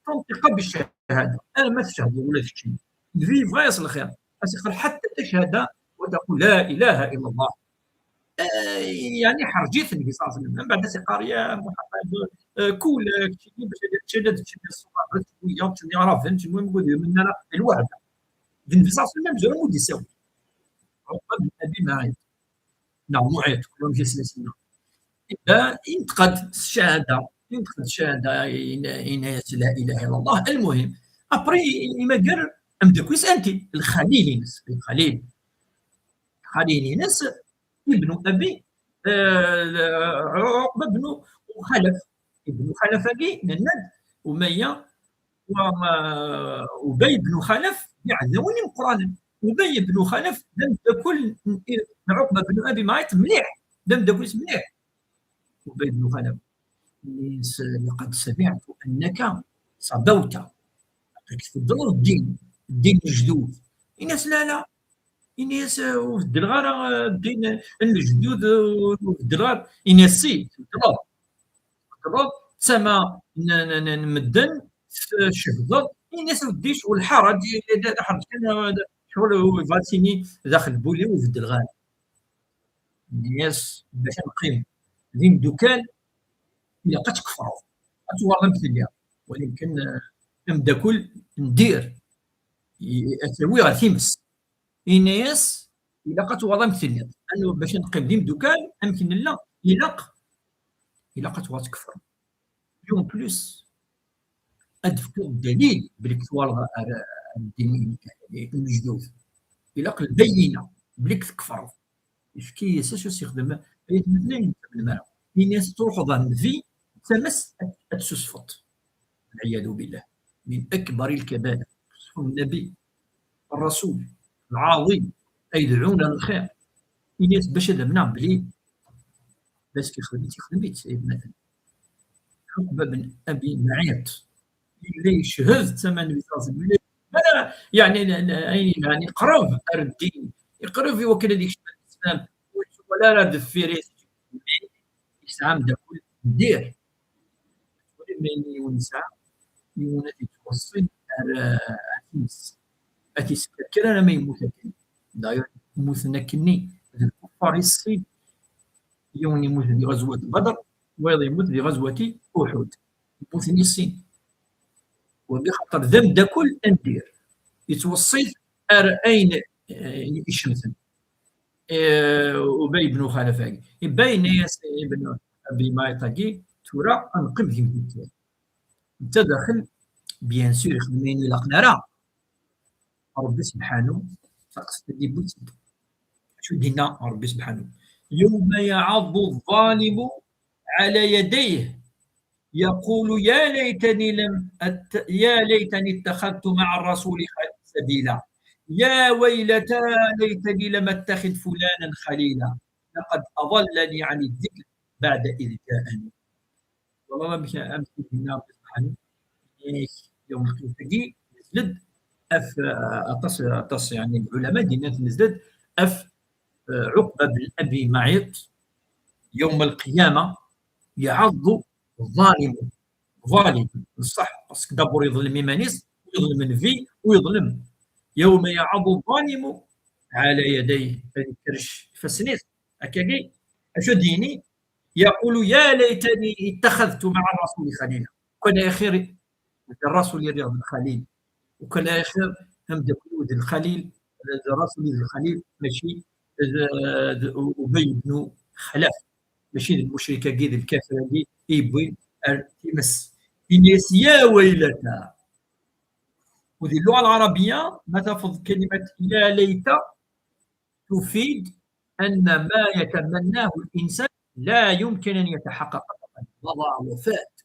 tanṭiqa biccahada." Arma tcehdeḍ ula d keččini. Nnbi yebɣa-yas lxir. As-iqqar: "Ḥatta tacehda wa taqul la ilaha illa Allah." Eh, yeɛni, ḥerǧ-it Nnbi صلى الله عليه وسلم. Mbeɛd as-iqqar: "Ya Muḥemmed, eh, kul, eh, keččini bac ad teččeḍ, ad teččeḍ ṣṣuṛa, ad teččeḍ wiyaḍ, teččeḍ iɛraben, teččeḍ win ur d-yumin ara, lweɛda." D Nnbi صلى الله عليه وسلم amezwaru ur d-isawel. Ɛuqba ben Abi Maɛiṭ. Neɣ Muɛiṭ, kul amek i s-nsenna. Iba, inṭeq-d s cchada, inṭeq-d s cchada, in-, yenna-yas: "La ilaha illallah." Lmuhim, après, imager ameddakel-is anti? Lxalil-ines, lxalil. Lxalil-ines, ibnu Abi, eh, Ɛuqba bnu Xalaf. Ibnu Xalaf-agi, nenna-d, Umayya, wa, eh, Ubay bnu Xalaf, d iɛdawen imeqqranen. Ubay bnu Xalaf d ameddakel n, n Ɛuqba bnu Abi Maɛiṭ mliḥ, d ameddakel-is mliḥ. Ubay bnu Xalaf, yenna-yas: "Laqad samiɛtu annaka sabawta." Aql-ik tbeddleḍ ddin, ddin n lejdud. Yenna-yas: "La, la." Yenna-yas: "Ur beddleɣ ara, eh, ddin n lejdud, eh, ur beddleɣ ara." Yenna-yas: "Si, tbeddleḍ. Tbeddleḍ, tama n, n, n, n medden, tcehdeḍ." Yenna-yas: "Ur ddic, ur lḥaṛaj, d, d, d aḥerǧ kan, eh, d, ccɣel, ur bɣa ad tini daxel n wul-iw ur beddleɣ ara." Yenna-yas: "Bac ad neqqim d imdukal, ilaq ad tkefreḍ, ad tuɣaleḍ amek telliḍ." Walakin, eh, ameddakel n dir, i-, ad t-yawi ɣer times. Yenna-yas: "Ilaq ad tuɣaleḍ amek telliḍ. Anu-, bac ad neqqim d imdukal, amek nella, ilaq, ilaq ad tuɣaleḍ tkefreḍ. Et en plus, ad d-fkeḍ ddalil belli tuɣaleḍ ar, ar ddin-inek, n lejdud. Ilaq lbayyina belli tkefreḍ." Yefka-yas acu s-yexdem, ay atmaten, ayen ur ttamnem ara. Ini-as truḥeḍ ɣer nnbi, d tamest ad, ad tessusfeḍ. والعياذ بالله. من أكبر الكبائر. النبي، الرسول العظيم، أي يدعونا للخير. Ini-as bac ad amneɣ belli d acu yexdem-it, yexdem-it Sayidna Ali. Ɛuqba ben Abi Mɛiṭ. Yella yeched d tama n Nnbi صلى الله عليه وسلم. Ara, yeɛni, la, la, ayen yelhan, yeqreb ar ddin, yeqreb i wakken ad yekcem ar l'islam, ur yettwali ara deffir-is. Yesɛa ameddakel n dir. Ula ma yella yiwen yesɛa, yiwen ad yettweṣṣi ar, ar times. Ad t-yeskerker arma yemmut akken. D'ailleurs, mmuten akkenni d lkuffar i sin. Yiwen yemmut di ɣazwat Badr, wayeḍ yemmut di ɣazwat Uḥud. Mmuten i sin. Wagi xaṭer d ameddakel n dir. Yettweṣṣi-t ar ayen, eh, icemten. Eh, Ubay ibn Xalaf-agi. Ibba yenna-yas ibn Abi Mɛiṭ-agi, tura ad neqqim d imdukal. Netta daxel, bien sûr, ixdem ayen ilaqen ara. Ṛebbi sebḥanu, taqsiṭ-agi yewwi-tt-id. Acu d-yenna Ṛebbi sebḥanu? يوم يعض الظالم على يديه يقول يا ليتني لم أت... يا ليتني اتخذت مع الرسول خ-، سبيلا. يا ويلتى ليتني لم أتخذ فلانا خليلا لقد أضلني عن الذكر بعد إذ جاءني. Wala amek, amek i d-yenna Ṛebbi sebḥanu, yak yawm lqiyamati, nezled af, eh, aṭas, aṭas, yeɛni, lɛulama d-nnan nezled af, eh, Ɛuqba ben Abi Mɛiṭ, yawm lqiyama, يعض الظالم. Ḍalim, ṣṣeḥ, parce que d'abord yeḍlem iman-is, yeḍlem nnbi, u yeḍlem. يوم يعض الظالم على يديه, ad ikerrec ifassen-is, akkagi, acu ad d-yini? يقول يا ليتني اتخذت مع الرسول خليلا. Kan ay axir d Rasul i rriɣ d lxalil. U kan ay axir ameddakel-iw d lxalil, d Rasul i d lxalil, mačči d, d Ubay ibn Xalaf. Mačči d lmucrik-agi, d lkafir-agi i yewwin ar times. Ini-as يا ويلتى. U di lluɣa lɛarabiya, ma tafeḍ kalimat يا ليت, تفيد أن ما يتمناه الإنسان لا يمكن أن يتحقق أبدا، مضى وفات.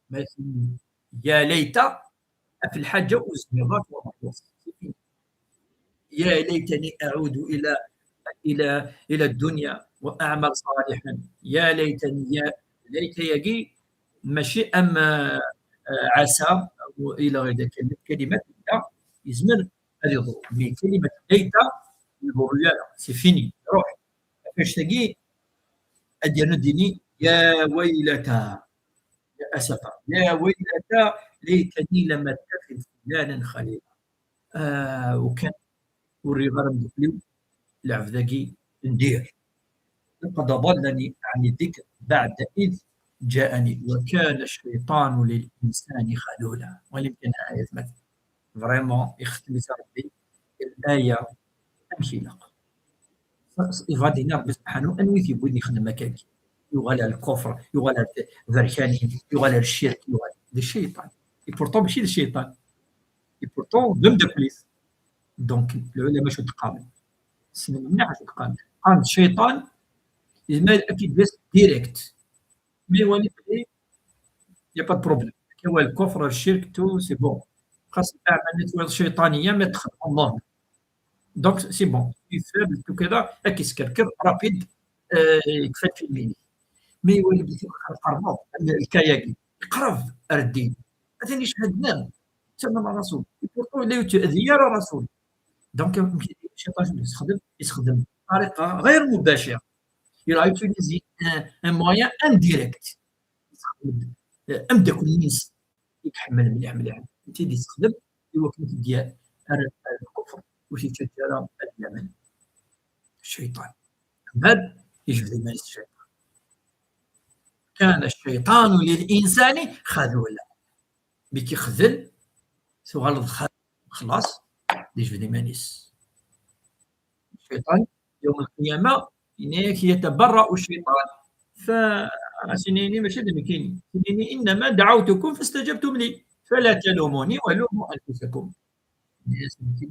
مثلا، يا ليت في الحاجة وزميضات ومحروس. يا ليتني أعود إلى، إلى، إلى الدنيا وأعمل صالحا. يا ليتني، يا ليت يجي ماشي أم، آه، عسى إلى غير ذلك. كلمة لا يزمر هذه الظروف. Mais كلمة ليت يضر لا، c'est fini، روح. فاش تجي أدير نديني يا ويلتى، يا أسفا، يا ويلتى ليتني لم أتخذ فلانا خليلا. آه، وكان وري غير مدخلي لعب ذاكي ندير. لقد أضلني عن الذكر بعد إذ جاءني وكان الشيطان للإنسان خذولا. ولكن آية مثلا. Vraiment, يختم ربي الآية أمشي لق. يغادينا ربي سبحانه أنوي في بودي خدمة كاكي. يغال الكفر، يغال الذركاني، يغال الشرك، يغال الشيطان. Et pourtant ماشي الشيطان. Et pourtant بمدكليس. Donc العلماء شو تقابل؟ سمعنا مليح شو تقابل. قال الشيطان يزمر أكيد بس direct. Mais ولكن il y a pas de problème. كوا الكفر، الشرك، tout, c'est bon. خاص تعمل nettoyage شيطانية، ما تدخل الله. Donc c'est bon. يفهم كذا، هاك يسكر كذا rapide، آه، يكفى في الميني. Mais يولي بيتي قرب الكاياكي. قرب الدين. هذا اللي شهدناه. سلم الرسول. يقول لا يؤذي يا رسول. Donc الشيطان يستخدم، يستخدم طريقة غير مباشرة. Il a utilisé un, un moyen indirect. يستخدم، آه، أمدك الناس يتحمل مليح مليح. أنت اللي تستخدم، إوا كنت ديال الكفر وتتجرى اليمن. الشيطان. هاد يجبد الناس الشيطان. كان الشيطان للإنسان خذولا. بكي خذل، سو غلط خ-، خلاص، يجبد الناس. الشيطان يوم القيامة إنك يتبرأ الشيطان. ف سينيني ماشي ذنب كاين. سينيني إنما دعوتكم فاستجبتم لي فلا تلوموني ولوموا أنفسكم.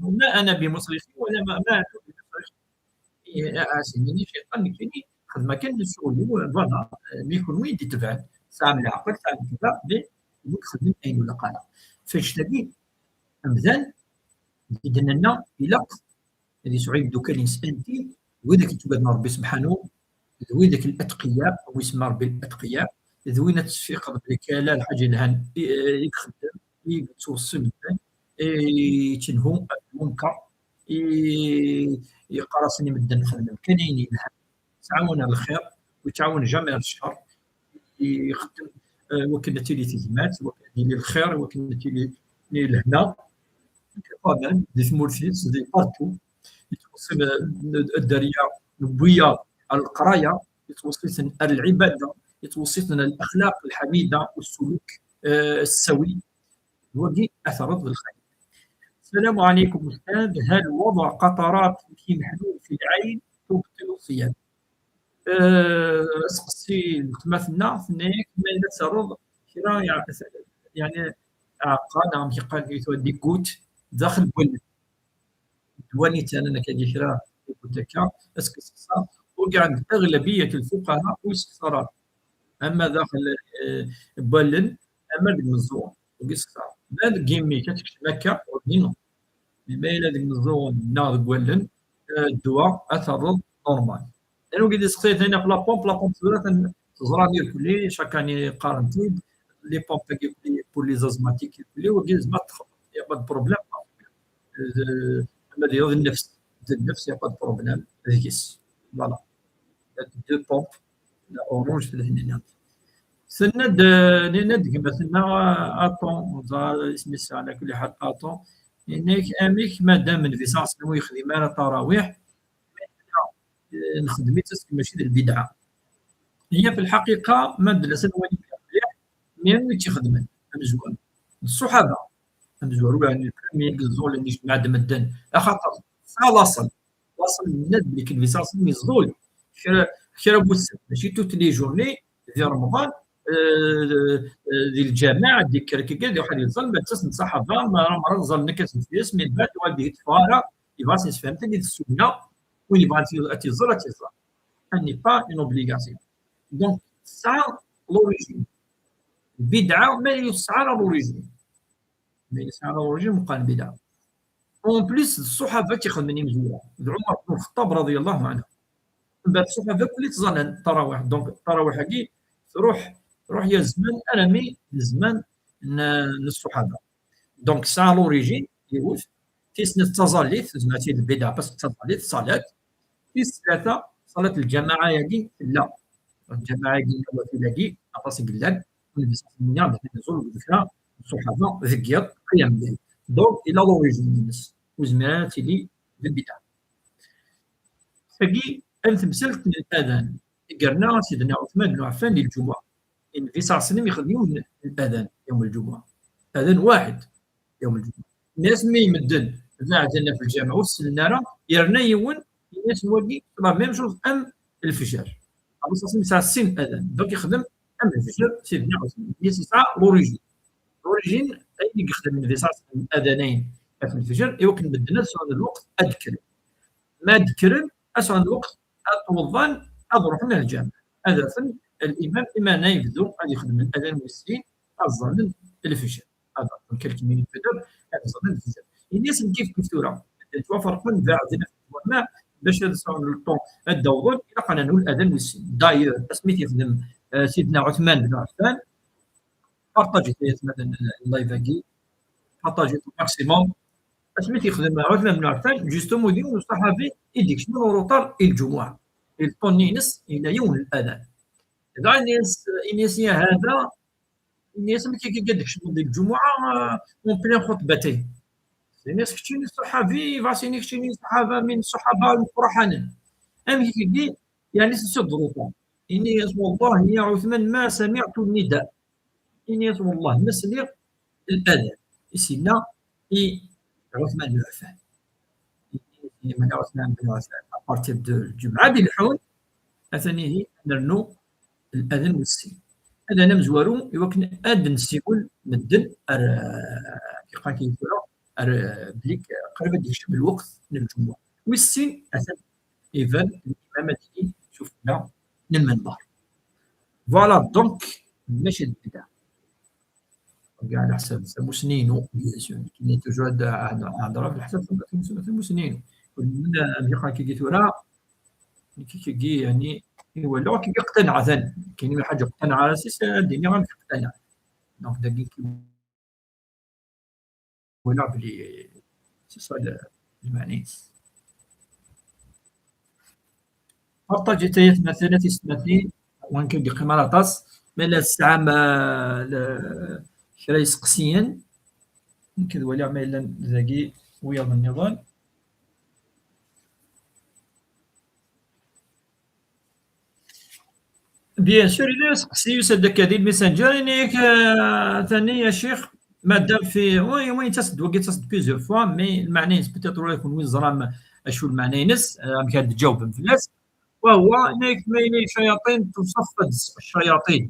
ما أنا بمصرخكم ولا ما، ما أنتم بمصرخي. إيه، آه، سينيني شيطان كاين. xedmeɣ kan ccɣel-iw, voilà, mi kunwi d-itebɛen, tesɛam leɛqel, tesɛam kra, mais ur xedmen ayen ur ilaq ara. Fannect-agi, amdan, i d-nenna, ilaq ad yesɛu imeddukal-ines anti, d widak yettuggaden Rebbi subḥanu, d widak الأتقياء, wi isemma Rebbi الأتقياء, d win ad tesfiqeḍ belli kra lḥaǧa yelhan i, i ixeddem, i yettweṣṣi medden, i yettenhu ɣef lmunker, i yeqqar-asen i medden xedmem kan ayen yelhan, yettɛawan ɣer lxir, ur yettɛawan jamais ɣer ccer, ixeddem, eh, wakken ad tili tegmat, wakken ad yili lxir, wakken ad tili lehna. Quand même, di tmurt-is, di partout, yettweṣṣi-ten, eh, dderya n wiyaḍ ɣer leqraya, yettweṣṣi-ten ɣer lɛibada, yettweṣṣi-ten ɣer lexlaq lḥamida, ussuluk, eh, assawi. Wagi ad terreḍ d lxayen. السلام عليكم أستاذ، هل وضع قطرات كيمحلول في العين تبطل الصيام؟ Eh, seqsi n tma-tneɣ, tenna-yak ma yella terreḍ kra, yeɛ-, yeɛni, aɛeqqa, neɣ amek yeqqar, des gouttes daxel n wallen. Ddwa-nni ttanen akka, kra des gouttes akka, ad s-testeqsa, ur yeɛni أغلبية الفقهاء ur yesteqsa ara. Ama daxel, eh, n wallen, ama deg imeẓẓuɣen, ur yesteqsa ara. Ma deg imi-k ad tekcem akka, ur d-inu. Mais ma yella deg imeẓẓuɣen neɣ deg wallen, eh, ddwa ad terreḍ normal. Llan wigi d-iseqsayen ɣef la pompe, la pompe tura ten-, teẓram irkelli, chaque année qqaren-t-id, les pompes-agi irkelli pour les asthmatiques irkelli, wigi zma txeddem, y a pas de problème. Eh, ama d nnefs, d nnefs, y a pas de problème deg-s. Voilà. Deux pompes, la orange, la, tenna-d, eh, tenna-d gma-tneɣ, eh, Aṭon, ẓer isem-is ɛla kulli ḥal Aṭon, yenna-k amek madam Nnbi ṣalla Llahu ɛalayhi wa sallam ur yexdim ara tarawiḥ, eh, nxeddem-itt, est-ce que mačči d lbidɛa? Hي في الحقيقة ma d-nasa nwali mliḥ, mais anwa i tt-ixedmen? Amezwaru. D ṣṣuḥaba. Amezwaru, yeɛni, le premier i yeẓẓullen, yejmeɛ-d medden. Axaṭer tesɛa laṣel. Laṣel yenna-d belli kan Nnbi ṣalla Llahu ɛalayhi wa sallam yeẓẓul kra, kra n wussan, mačči toutes les journées di Remḍan, eh, eh, di lǧameɛ, ad d-yekker akka, ad iruḥ ad yeẓẓal, ma d tasent ṣṣaḥaba, ma, ma ẓẓallen akka, mais mbeɛd ur ad d-yeteffeɣ ara, yebɣa ad s-yessefhem tagi d ssunna, win yebɣan ad t-yeẓẓal, ad t-yeẓẓal. Elle n'est pas une obligation. Donc, tesɛa l'origine. Lbidɛa ma ur tesɛi ara l'origine. Ma ur tesɛi ara l'origine, meqqar lbidɛa. En plus, d ṣṣuḥaba i tt-ixedmen imezwura. D Ɛumar bnu Lxeṭṭab رضي الله عنه. Mbeɛd ṣṣuḥaba akk i ttẓallan tarawiḥ. Donc, tarawiḥ-agi truḥ, truḥ ya zzman armi d zzman n, n ṣṣuḥaba. Donc, tesɛa l'origine, yiwet. Tis snat d taẓallit, zma-tt-id lbidɛa, parce que d taẓallit, ṣṣalat. Tis tlata, ṣṣalat lǧamaɛa-agi tella. Lǧamaɛa-agi, lwatul-agi, aṭas i yellan, ur nebbi s-, nniɣ-d, neẓẓul deg kra n ṣṣuḥaba, deg yiḍ, qiyam lleyl. Donc, ila l'origine-ines. Ur nezmir ara ad tili d lbidɛa. Tagi, am temsalt n l'adan i yerna Sidna Ɛuthman bnu Ɛeffan di lǧumuɛa. Nnbi ṣalla Llahu ɛalayhi wa sallam ixdem yiwen n l'adan yawm lǧumuɛa. Adan waḥed yawm lǧumuɛa. Mais asmi medden beɛden ɣef lǧameɛ ur sellen ara, yerna yiwen, yenna-yasen wagi, la même chose am lefjer. Nnbi ṣalla Llahu ɛalayhi wa sallam yesɛa sin adan. Donc ixdem am lefjer, Sidna Ɛuthman. Yes, yesɛa l'origine. L'origine, ayen i yexdem Nnbi ṣalla Llahu ɛalayhi wa sallam adanayen ɣef lefjer, i wakken medden ad sɛun lweqt ad kkren. Ma d-kkren, ad sɛun lweqt ad ttweḍḍan, ad ruḥen ar lǧameɛ. Ad afen limam, imana yebdu ad yexdem adan wis sin, ad ẓẓallen lefjer. Ad afen quelques minutes peut-être, ad ẓẓallen lefjer. Ini-asen kif kif tura, ad ttwaferqen, beɛden ɣef lǧameɛ, bac ad sɛun le temps ad d-awḍen, ilaq ad nernu l'adan wis sin. D'ailleurs, asmi t-yexdem, eh, Sidna Ɛuthman bnu Ɛeffan, partagit, ay atmaten, live-agi, partagit au maximum. Asmi t-yexdem Ɛuthman bnu Ɛeffan, justement, d yiwen n ṣṣaḥabi i d-ikecmen en retard i lǧumuɛa. I le temps-nni-ines, yella yiwen n l'adan. Dɣa ini-as, ini-as, ya hada, ini-as, amek akka i d-ikecmeḍ di lǧumuɛa, euh, en plein xutbatayn? Ini-as, keččini ṣṣaḥabi, yebɣa as-yini keččini ṣṣaḥaba min ṣṣaḥaba imeqqranen. Amek akka, yeɛni, s-, s-, d retard. Ini-as, والله يا عثمان ما سمعت النداء. Ini-as, والله ma sliɣ l'adan i s-yenna i Ɛuthman bnu Ɛeffan. Ini-as, Ɛuthman bnu Ɛeffan, à partir de lǧemɛa ad d-ileḥḥun, atan ihi ad nernu l'adan wis sin. Adan amezwaru, i wakken ad nsiwel medden ar, eh, iqqar-k tura, ar, eh, belli qrib ad d-yekcem lweqt n lǧumuɛa. Wis sin, atan iban limam ad yini, شوف هنا، n lmenber. Voilà, donc, mačči d bda. Kkaɣ ɛla ḥsab tamusni-inu, bien sûr. Nekni toujours ad, ad, ad hedreɣ ɛla ḥsab tamusni-inu. Mliḥ akka tura, nekk akka, yeɛni, i walaɣ akka qtanaɛ, atan. Kini ḥaǧa qtanaɛ, ara s-, ad d-iniɣ amek qtanaɛ. Donc, dagi walaɣ belli c'est ça le, lmeɛna-ines. Partager-t ay atmaten, a tisetmatin, win kan yeqqimen aṭas, ma yella tesɛam, ah, le-, kra iseqsiyen, nekk ad waliɣ ma yellan dagi wiyaḍ nniḍen. Bien sûr, yella useqsi yusa-d akka di Messenger, ini-ak, euh, tani, ya ccix, madam fi, oui, oui, yettas-d wagi, yettas-d plusieurs fois, mais lmeɛna-ines, peut-être ula d kenwi teẓram acu lmeɛna-ines, euh, amek ara d-tjawbem fell-as. Wa huwa, ini-ak, ma yella ccayaṭin, tuṣaffed ccayaṭin.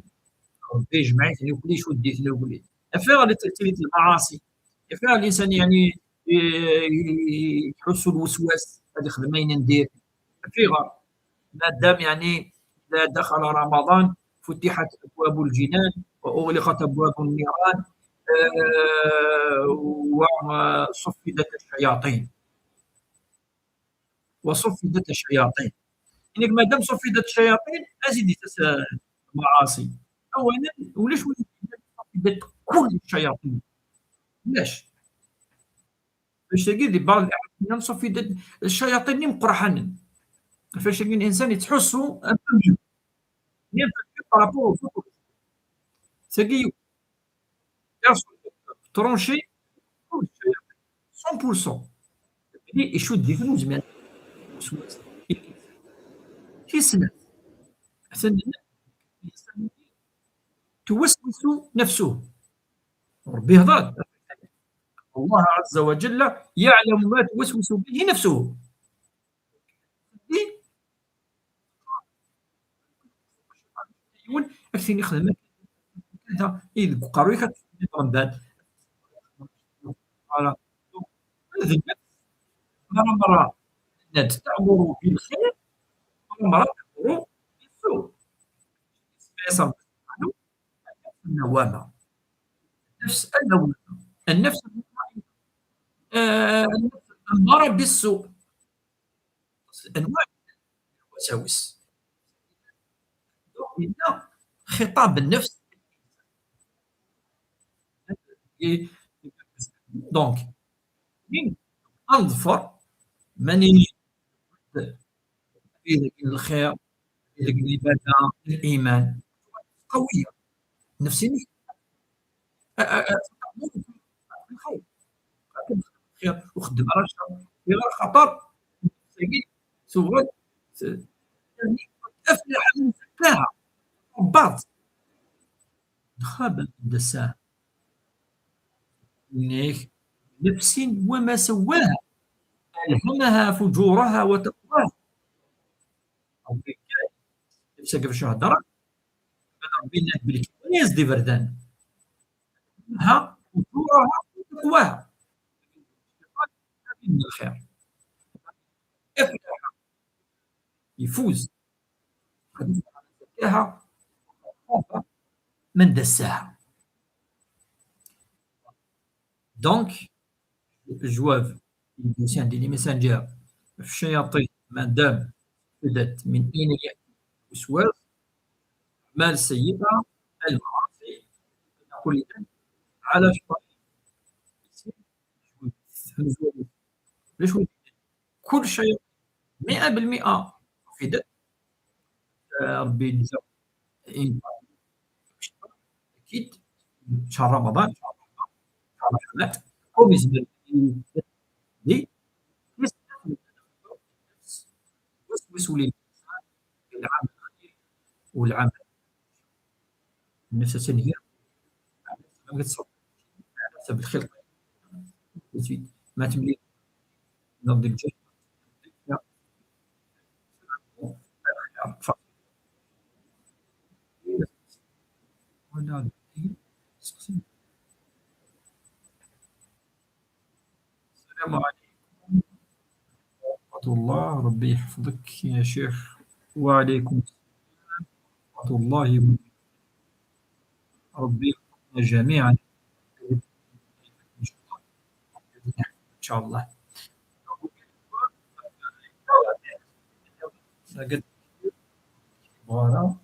Ṛebbi yejmeɛ-iten akk, icudd-iten akk. Affaire li ttili lmaɛaṣi. Affaire l'insan, yeɛni, i-, i-, yettḥussu lweswas, ad yexdem ayen n diri. Affaire, madam, yeɛni, إذا دخل رمضان فتحت أبواب الجنان وأغلقت أبواب النيران، آه، وصفدت الشياطين. وصفدت الشياطين. Ini-ak madam صفدت الشياطين, ad yettas, ah, lmaɛaṣi. Awalen, ulac win yennan صفدت كل الشياطين. Ulac. Ɣef wannect-agi di بعض الأحيان صفدت الشياطين n imeqraḥanen. Ɣef wannect-agi, l'insan yettḥussu un peu mieux. Un peu mieux par rapport aux autres. Tagi yiwet. Personne tranché, cent pour cent. Belli icudd-iten, ur zmiren. Tis snat. Atan توسوس نفسه. Ṛebbi yehdeṛ. الله عز وجل يعلم ما توسوس به نفسه. Yiwen, ad k-tini xdem akka, i deg uqerruy-ik ad tefkiḍ rebban. Voilà. D nnefs, merra, merra, nenna-d تأمر بالخير, merra, merra تأمر بالسوء. النفس اللوامة. النفس اللوامة. النفس المطمئنة. آه، النفس الأمارة بالسوء. أنواع الوساوس. Donc, هنا خطاب النفس. Donc, من أظفر من يريد الخير، يريد العبادة، الإيمان، قوية نفسيا. أ-، أ-، أ-، الخير. خير وخدم على الشر. غير خطر. سيدي، سوغل، س-، يعني، أفلح من زكاها. بعض. خاب من دساها. إنك نفس وما سواها. ألهمها فجورها وتقواها. ربي كان نفسك في شهر درك. ربي نات بالكوانيس دي بردان. ألهمها فجورها وتقواها. من الخير. أفلح. يفوز. زكاها من دساها. Donc, الجواب اللي كان عندي لي ميسنجر في الشياطين، مادام بدات من أين يأتي الوسواس، أعمال سيئة، المعاصي، نقول إذن على شطرين. علاش؟ كل شيء مية بالمية في دت. آه، ربي يجزاك. أكيد شهر رمضان، شهر الرحمة، شهر الرحمات. كوم يزبل لي يستثمر وسوس للإنسان بالعمل الخير والعمل. النفس هي على حسب الخلقة. ما تملي نضج الجهل. السلام عليكم ورحمة الله، ربي يحفظك يا شيخ. وعليكم السلام. الله. ربي يحفظنا جميعا إن شاء الله. Voilà.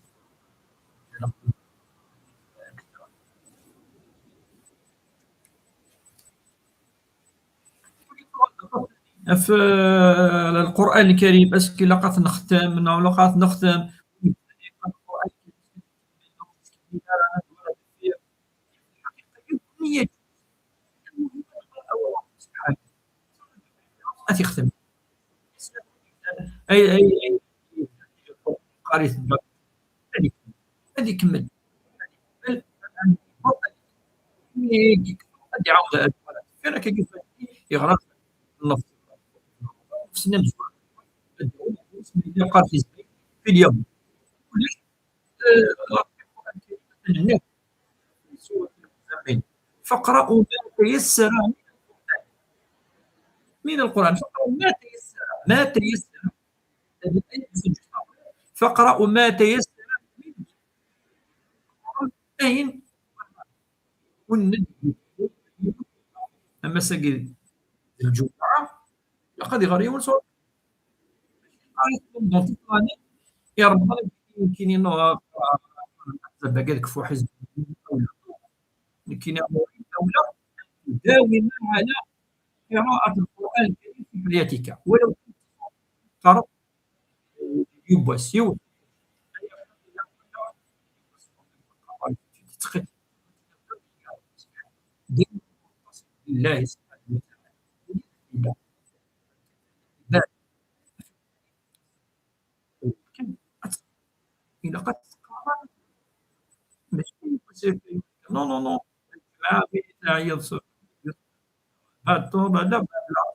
في القرآن الكريم، est-ce que ilaq ad t-nextem neɣ ilaq ad t-nextem؟ الحقيقة يكون نية. المهم نقرأ أول سبحانه. أتي يختم. أي، أي، أي. قريت. هذه، هذه كمل. هذه كمل. هذه عاود. أنا كيف يغرق النص. في سنة مزوار. قال في زمان في اليوم. كلش، آه، النت. سورة المزمل. فاقرأوا ما تيسر من القرآن. من القرآن. فاقرأوا ما تيسر. ما تيسر. فاقرأوا ما تيسر من القرآن. أين؟ والنت. أما ساقي الجمعة، لقد يغري ونصور. قريت من دون تطلعني. يا رب، يمكن إنه زاد قالك فو حزب أو لا. لكن أو لا، داوم على قراءة القرآن الكريم في حياتك، ولو كنت قرأت يبوس يو. لله سبحانه وتعالى. كان أت-، إلا قد تقرأ. ماشي، ماشي، نو، نو، نو. الجماعة بين تاعي يص-، بعد طول، لا، بعد لا.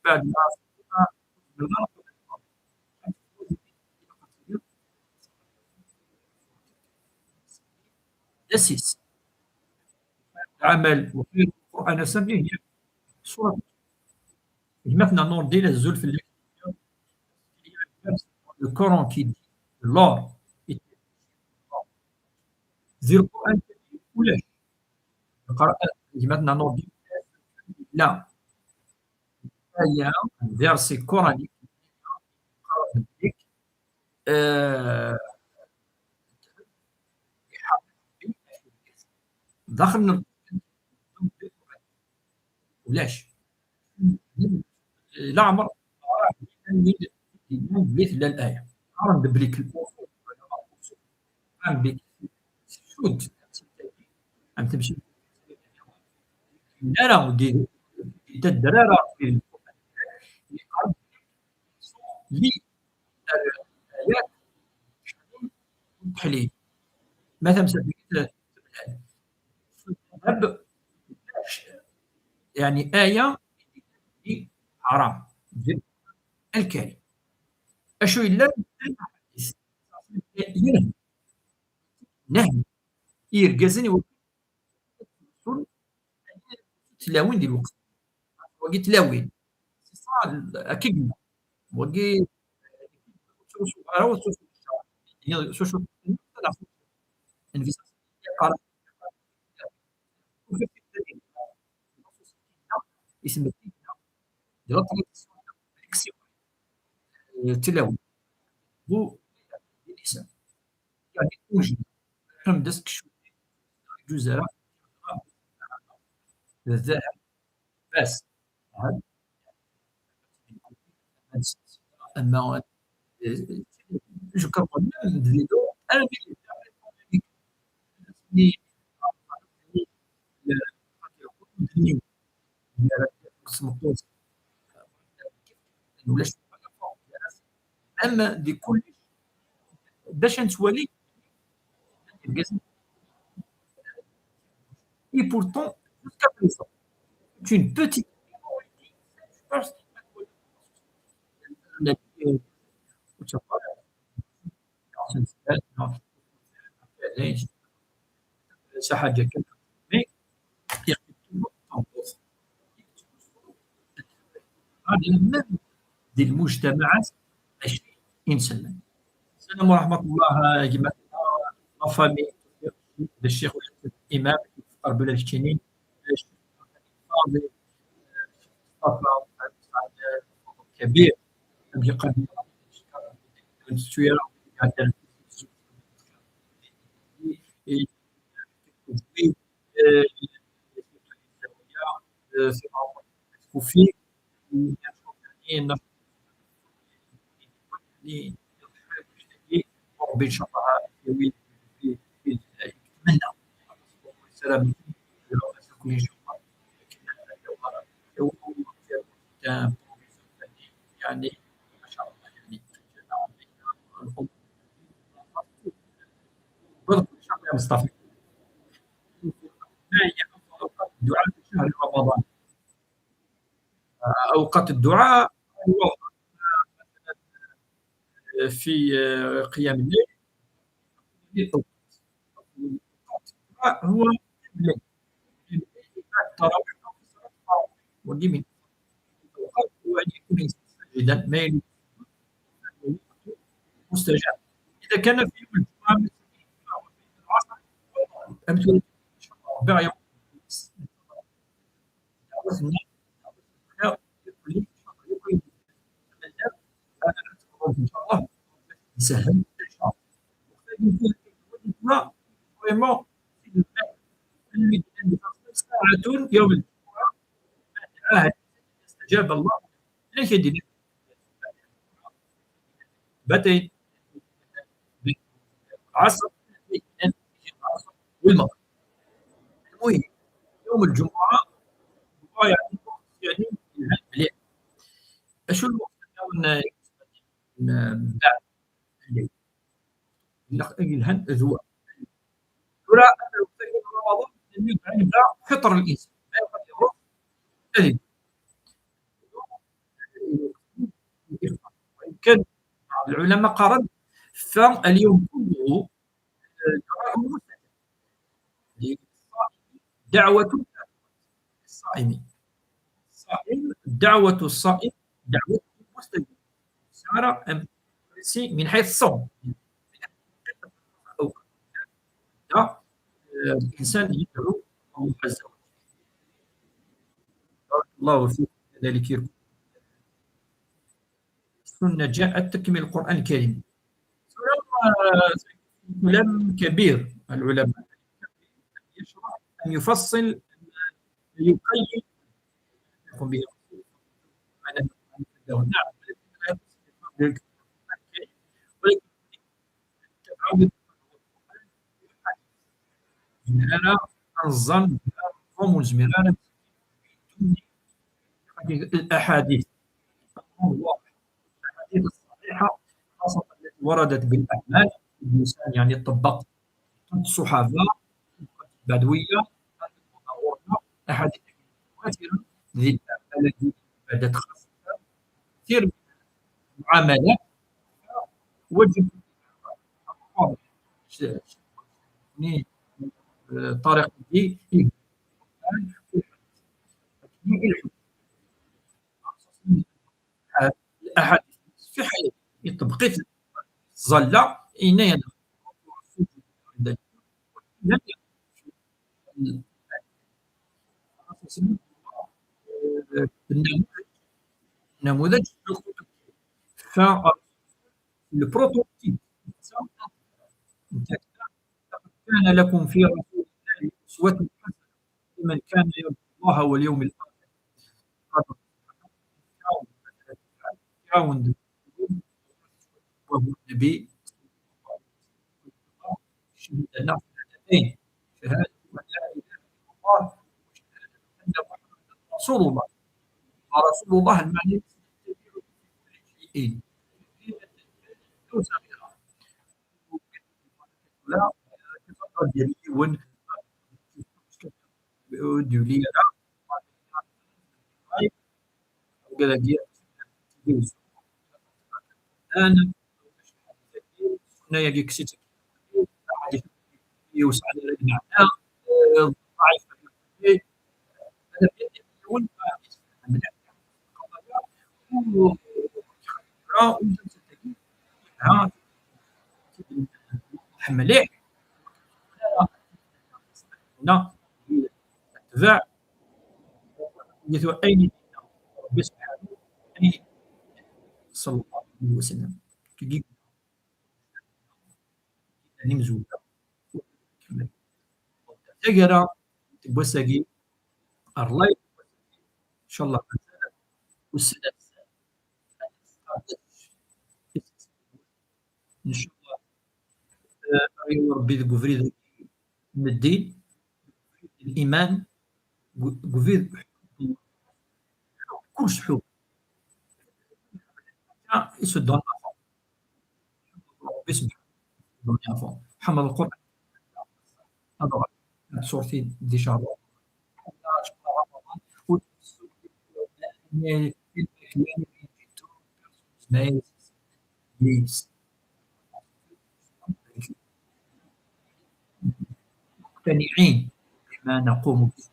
بعد لا. دسيس. العمل وخير القرآن سميه هي سورة. Maintenant, نور الدين الزول في الليل. Le Coran qui dit l'or est ذي القرآن ولاش. القرآن، maintenant, نور الدين. لا. آية، verset coranique. آه، داخل ال-، ولاش؟ لا عمر راه يتنوي الإيمان بمثل الآية. راه ندبليك الأصول، راه بك شد. أم تمشي. لا، لا، دي، دي الدرارة في القرآن اللي قال لي الآيات تحليل. مثلا، سميت المذهب، يعني، آية حرام. الكريم. أشو إلا نهي. نهي. إيرجازني و-، تلاوين دي الوقت. وقت تلاوين. C'est ça، أكيد. وقت شو، شو، شو، شو، شو، شو، شو، شو، شو، شو، يسمى التلاوة. التلاوة. بو الإنسان. يعني، أوجد. فهم دسك شو. جزء. الذهب. بس. أما je crois même de l'eau, un milliard. ولاش. أما دي كل باش نتوالي. Et pourtant, jusqu'à présent, c'est une petite minorité. شي حاجة كان، mais يقتلوا الطنبوس. هذا même دي المجتمعات عشرين سنة. السلام ورحمة الله جميعا. La famille de الشيخ الإمام الفقر بلا الكتيني، الشيخ الفاضل، الشيخ مصطفى، كبير، كبير. آه، آه، سي معمر كوفي، يعني، نشوف، يعني، وربي إن شاء الله يوي-، يتمنى السلامة. يعني، ما شاء الله، يعني، بارك الله فيك يا مصطفى. ما هي أفضل أوقات الدعاء في شهر رمضان؟ أوقات الدعاء، هو في قيام الليل. أوقات الدعاء هو الليل. بعد التراويح أو في صلاة التراويح. ودي من الأوقات هو أن يكون الإنسان ساجدا، ما يلبس مستجاب. إذا كان في يوم الجمعة مثلًا، العصر، أمثلة إن شاء الله ربيع يوم الخميس. إن شاء الله. إن شاء الله. إن شاء الله. إن شاء الله. يسهل إن شاء الله. فريمون، ساعة يوم الجمعة، عاهد يستجاب الله. ليش يدير؟ باتي العصر، العصر والمغرب. المهم، يوم الجمعة، يعني، يعني، مليح. أشو الوقت اللي ن-، ن-، نبدأ الليل؟ نخ-، يلهن ذوى. ترى أن الوقت اللي رمضان، اللي يبقى يبدأ فطر الإنسان. ما يقدر يروح، هذه. وإن كان بعض العلماء قال فاليوم كله، آه، دعاء مستجاب. للصائم دعوة، الصائم، الصائم، دعوة الصائم دعوة مستجابة. سارة أم سي من حيث الصوم. أو، آه، الإنسان يدعو الله عز وجل. بارك الله فيك. كذلك يكون السنة جاءت تكمل القرآن الكريم. سلام، آه، كلام كبير العلماء. يشرح، أن يفصل، يقيد، يقوم به. نعم. ولكن تعود زميرانا، نظن، هم زميرانا الأحاديث. الأمر واضح. الأحاديث الصحيحة، خاصة التي وردت بالأعمال، الإنسان، يعني، طبق الصحابة، البدوية، أحاديث متواترة، ذي الأعمال، ذي العبادات خاصة، كثير من المعاملات وجب الطريقة دي، الأحاديث في حياتي، طبقت الزلة، إنايا النموذج، النموذج، فالبروتوتيب، كان لكم في رسول الله أسوة حسنة لمن كان يرجو الله واليوم الآخر. تعاون، وهو النبي، شهد لنا شهادتين، شهادة أن لا إله إلا الله وشهادة أن محمدا رسول الله. ورسول الله المعني في كل شيء، كبيرة أو صغيرة. لا، كيفاش ديال اللون. ديولي لا. وكذا ديال الآن. هنايا كي كسيت يوسع على المعنى، آه، ضعيف. هذا يكون من القضايا و-، ها، mliḥ. Atbaɛ, ayen i d-yenna Ṛebbi subḥanahu, ayen i d-yenna ṣalla Llahu ɛalayhi wa sallam. Tagi, d imezwura. Tagara n wass-agi, ar live, ncallah, ussan-a, ncallah, eh, aɣ-yawi Ṛebbi deg ubrid n ddin, deg ubrid n liman, deg ubrid n ḥubb, kullec ḥubb. Isuddun Ṛebbi subḥanahu wa taɛala. Ḥemmel Lqur'an. Ad ɣer tsurtin di cehṛ Ṛamaḍan. Ur مقتنعين بما نقوم به،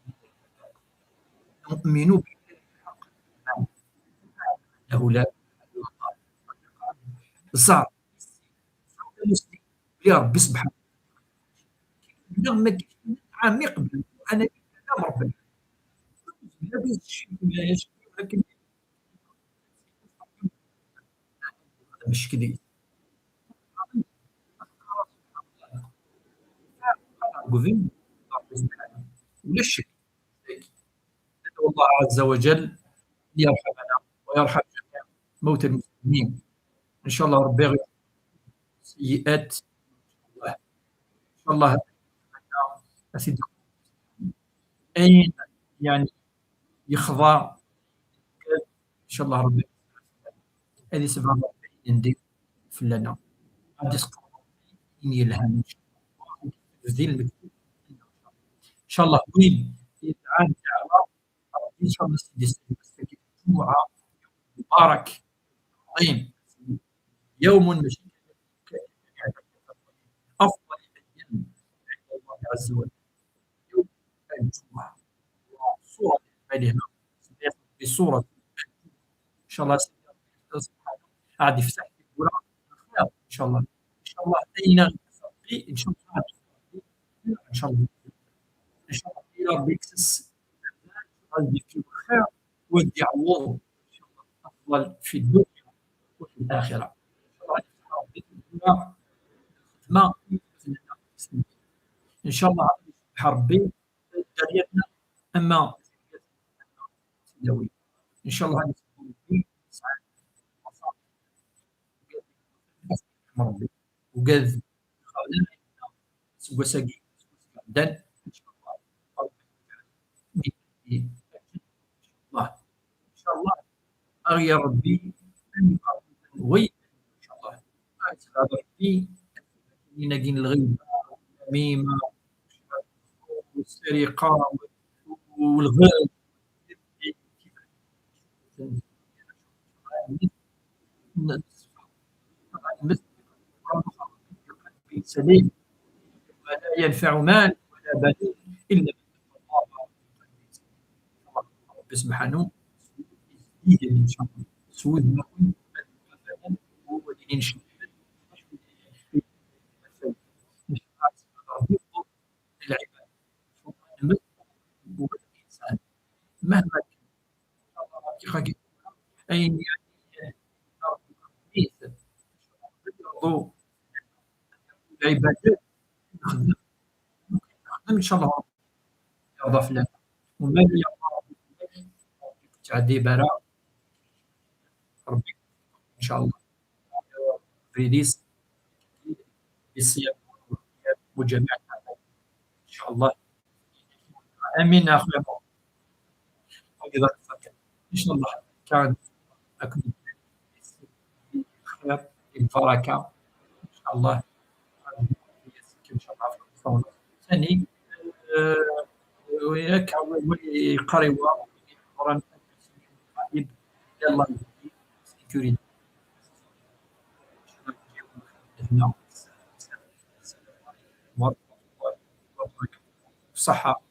نؤمن به حق الإيمان، أنه لا إله إلا الله. Ẓer, ẓer مسلم, يا ربي سبحانه. Neɣ ma d-, ɛmiq belli ana كلام ربنا. ما بيش-، ما يش-، لكن هذا مشكلة. ولا شك. ندعو الله عز وجل أن يرحمنا ويرحم جميع موتى المسلمين. إن شاء الله ربي يغفر السيئات. إن شاء الله أسيدي أين، يعني، يخضع إن شاء الله ربي. هذه سبب ربي يندي فلنا. غادي تقرأ إن يلهم إن شاء الله. تبديل المكتوب. إن شاء الله وين يتعاد على إن شاء الله سيدي السيد المستكين الجمعة مبارك عظيم، يوم ماشي أفضل أيام عند الله عز وجل. يوم الجمعة، صورة عليها بصورة، إن شاء الله سيدي ربي سبحانه غادي يفتح في البلاد الخير إن شاء الله. إن شاء الله أين ربي، إن شاء الله غادي يفتح في البلاد، إن شاء الله. إن شاء الله إلى ربي يكسس غادي يكتب الخير ويدي عوض إن شاء الله أفضل في الدنيا وفي الآخرة. إن شاء الله يفتح ربي في الدنيا الخدمة. إن شاء الله غادي يفتح ربي ديالنا، أما إن شاء الله غادي يفتح ربي. وقال سقوساكي، سقوساكي عندنا. إن شاء الله ربي يجعل إن شاء الله. إن شاء الله أغير ربي أن يقرب وين إن شاء الله. أغير ربي إن كاين الغيبة والنميمة والسرقة والغل. سليم، ولا ينفع مال ولا بنون إلا من أتى الله بقلب سليم. ربي سبحانه يزيد إن شاء الله. سويد ما كنت أبداً هو اللي نشوف. ربي يفضل العباد. هو الإنسان مهما كان، أين يعني، يرضو العبادات، نخدم، نخدم إن شاء الله ربي يرضى فلان. وما لي يرضى ربي فلان، ربي كنت عندي براء، ربي إن شاء الله. فريديس، بالصيام والقيام وجميع الأعمال. إن شاء الله. آمين أخويا. إن شاء الله كان أكمل خير، البركة. إن شاء الله. إن شاء الله. ثاني، آه، وياك هو يقري القرآن. يلا، هنا. السلام عليكم ورحمة الله وبركاته. صحة.